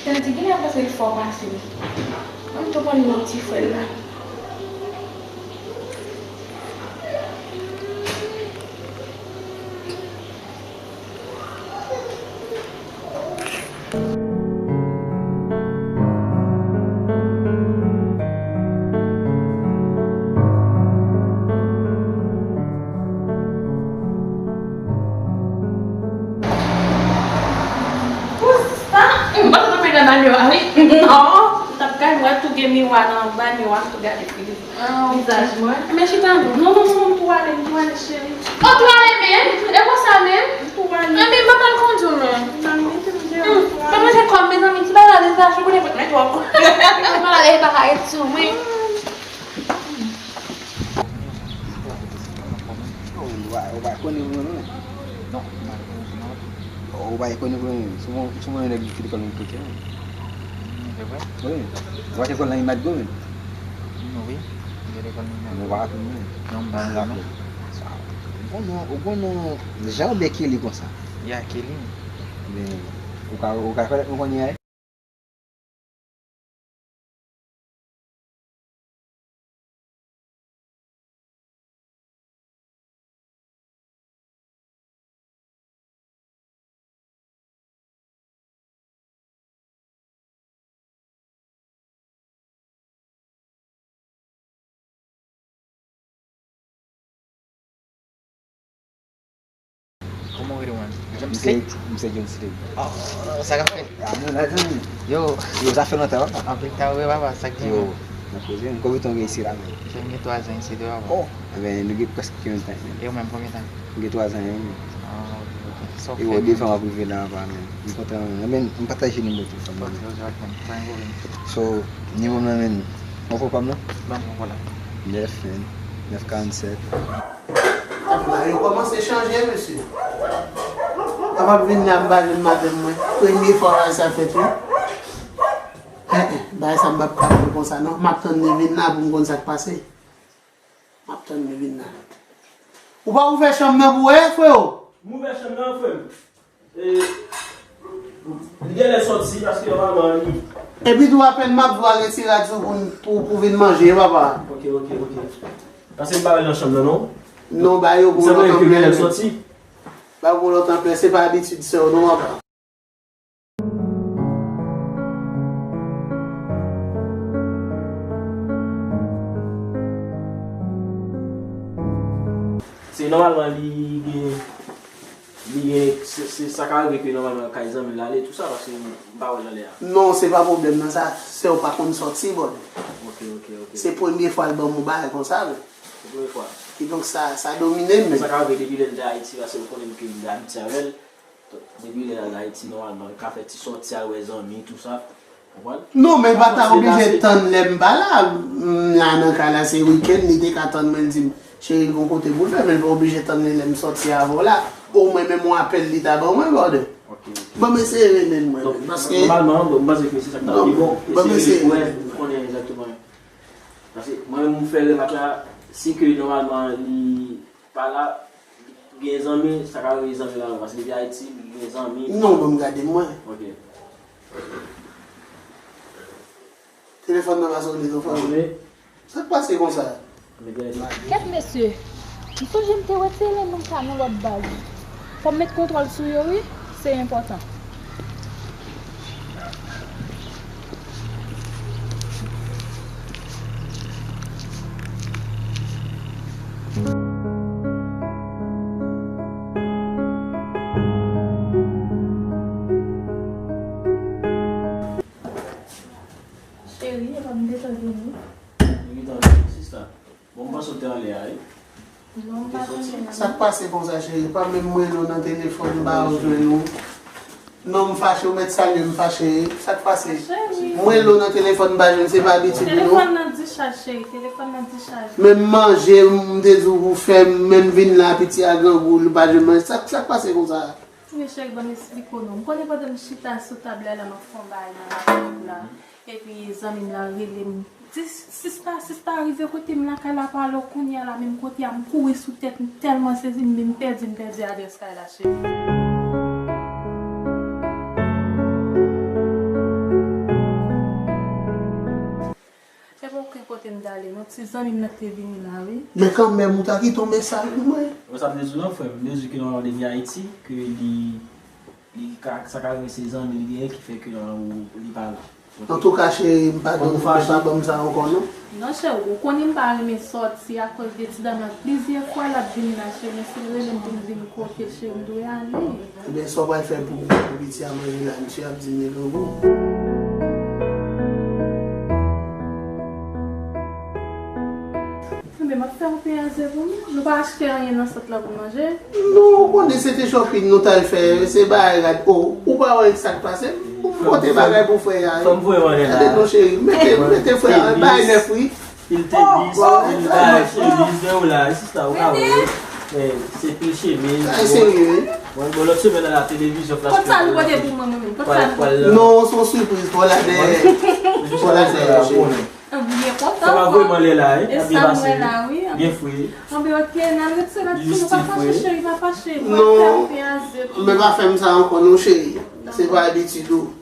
Tande, genlè paske l fò pase m. Ann tou pran non ti frè l la. Pou sa, m pa t ap nan banyo a, wi. Non, m t ap gade Mwen tou gen miwa nan banyo a, m tou gade figi vizaj mwen. Men chita non. Non, non, non, non, m tou ale, m tou ale, cheri. O, tou ale menm? E konsa menm? M tou ale. Anben, m pa pral kondi w non. Nan mete m deyò, m tou ale. Pa manje kò m, mezanmi, ti bagay la, deja, chou pou nenpòt men twòp. Mwen pral ale, pa ka ret sou mwen. Ou pa, ou pa konnen mwen non. Non, m pa konnen non. Ou pa konnen mwen, sou mwen, sou mwen nèg ki te konn kote. Se vre? Wi. Ou pa te konn nan Imadgo menm? Non, wi. M te konn nan Imadgo. Ou pa konnen mwen? Non, m pa konnen non. Ou konnen, ou konnen jan ou byen Kelly konsa. Ya Kelly. Men, ou ka, ou ka fè ou konnen a. Kòman w rele w menm? John Misye, Slate? Misye John Slate. Oh, sa k ap fèt? Ah, nou la, zanmi. Yo. Yo, sa fè lontan, papa. Anpil tan, wi, papa, sa k gen? Yo, nan koze, m konbyen tan w gen isi la menm? Jan gen twa zan isi tou, papa. Oh, enben, nou gen prèske menm tan menm. E ou menm, konbyen tan? M gen twa zan, wi. Ah, ok, ok. Sa w fè menm? E ou, devan w ap rive la, papa, menm. M kontan, enben, m pataje nimewo telefòn nan. Ok, ok, ok, pa gen pwoblèm. So, nimewo m nan, menm. Ou konn pa m nan? Ban m, vwala. Nèf, menm. Nèf karannsèt. Bagay yo kòmanse chanje, mesye. Papa vin la, m pa jwenn madanm mwen. Premye fwa bagay sa fèt, wi. Eh, eh, bagay sa m p ap ka fè l konsa, non. M ap tann li vin la pou m konn sa k pase. M ap tann li vin la. Ou pa ouvè chanm nan pou wè, freo? M ouvè chanm nan, frè m. E, li genlè sòti paske nòmalman li. Epi tou apèn m ap di w al retire rad sou pou, pou, pou vin manje, papa. Ok, ok, ok. Paske m pa wè l nan chanm nan, non. Non, ba yo pou lontan. Sa vle di ke genlè l sòti. Ba yo pou lontan, se pa abitid sè w, non, papa. Se nòmalman li gen, li gen, se, se sa ka rive ke nòmalman kay zanmi l ale, tou sa, paske m pa wè l anlè a. Non, se pa pwoblèm nan sa, sè w pa konn sòti, brother. Ok, ok, ok. Se premye fwa l ban m yon bagay konsa, men. Se premye fwa. Kidonk sa, sa domine m, men. Sa ka rive depi lè l te Ayiti, paske ou konnen m ke m te abitye avè l. Depi lè l al Ayiti, nòmalman, l ka fè ti sòti al wè zanmi, tou sa. Konprann? Non, men l pa ta oblije tann lè m pa la. M la nan kay la, se wikenn, li te ka tann mwen, l di m, cheri, gon kote pou l fè, men l pa oblije tann lè m sòti avè w la. Omwen, menm yon apèl li ta ban mwen, brother. Ok, ok. Ban m eseye rele l, mwen, paske. Nòmalman, bon, m panse ke se sa k ta pi bon. Ban m eseye rele l. Pou konnen egzakteman. Paske mwen menm, m fè remak la, si ke nòmalman li pa la, gen zanmi, sa ka rive zanmi la, paske depi Ayiti, li gen zanmi. Non, ban m gade mwen. Ok. Telefòn nan pa sone non, frè. Pa sone? Sa k pase konsa? Kèt mesye, m sonje m te retire non sa nan lòt baz. Fò m met kontwòl sou yo wi, se enpòtan. Cheri, epa m gentan vini. Ou gentan vini, sista? Bon, m panse w te anlè a, wi. Non, m pa t anlè a. Sa k pase konsa, cheri? Pa menm m rele w nan telefòn, m pa jwenn ou. Non, m fache, ou mèt salye m fache. Sa k pase? Cheri. M rele w nan telefòn, m pa jwenn, se pa abitid ou, non. Telefòn nan dichaj, cheri, telefòn nan dichaj. Menm manje, m te di w pou fè, m menm vin la, piti a grangou, li pa jwenn manje. Sa, sa k pase konsa? Men cheri, ban m esplike w non. M konnen pandan m chita sou tab la, la, m ap fè yon bagay nan laptop la. Epi zanmi m lan rele m. Di, sista, sista rive kote m lakay la, pale w kounye a la, menm kote a, m kouri sou tèt, m tèlman sezi, m menm pèdi, m pèdi adrès kay la, cheri. Se pa okenn kote m t ale, non. Ti zanmi m nan ki te vini la, wi. Men kanmenm, ou ta kite yon mesaj pou mwen. Mwen sa m te di w lan, frè m. M te di w ke nòmalman depi Ayiti, ke li, li ka, sa ka rive se zanmi li genyen ki fè ke nòmalman ou, li pa la. Ok? Antouka, cheri, m pa, ou pa ban m sa ankò, non. Non, cheri, ou konnen m pa renmen sòti akoz de ti dam lan. Plizyè fwa l ap vini la, cheri, men si l rele m pou m vin kote l, cheri, m dwe ale. Ebyen, sa w pral fè pou, pou piti a manje la, misye ap di m li grangou. Fè yon pye a ze pou nou. Nou pa achte anyen nan sant lan pou manje. Non, ou konnen se te shopping nou t al fè, se bagay rad. O, ou pa wè sa k pase? Ou pote bagay pou frè a. Fò m voye w anlè la. Gade non cheri, mete, mete frè a, bagay nèf wi. Pil tenis, pil bagay tenis, men w la, sista, ou ka wè. Eh, se pil chemiz. Ay serye wi. Bon, bon, lòt semèn nan la televizyon Flash. Kot sa nou pote pou mwen, mwen menm? Kot sa nou pote? Non, se yon sipriz pou la dèyè. Pou la dèyè cheri. Mwen byen kontan. Sa va vrèman lè la, hein? E sa mwen la, wi. Byen fre. Anben, ok, n al retire la, nou pa fache, cheri, pa fache. Non, men pa fè m sa ankò, non, cheri. Se pa abitid ou.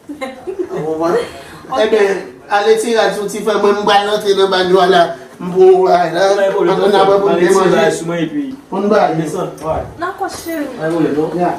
Ou konprann? Ebyen, ale ti rad sou ti frè mwen, m pral rantre nan banyo a la. M pran yon bagay la. Ann, ann, apre pou n demanje. Pou n bay. Dakò, cheri. Ya.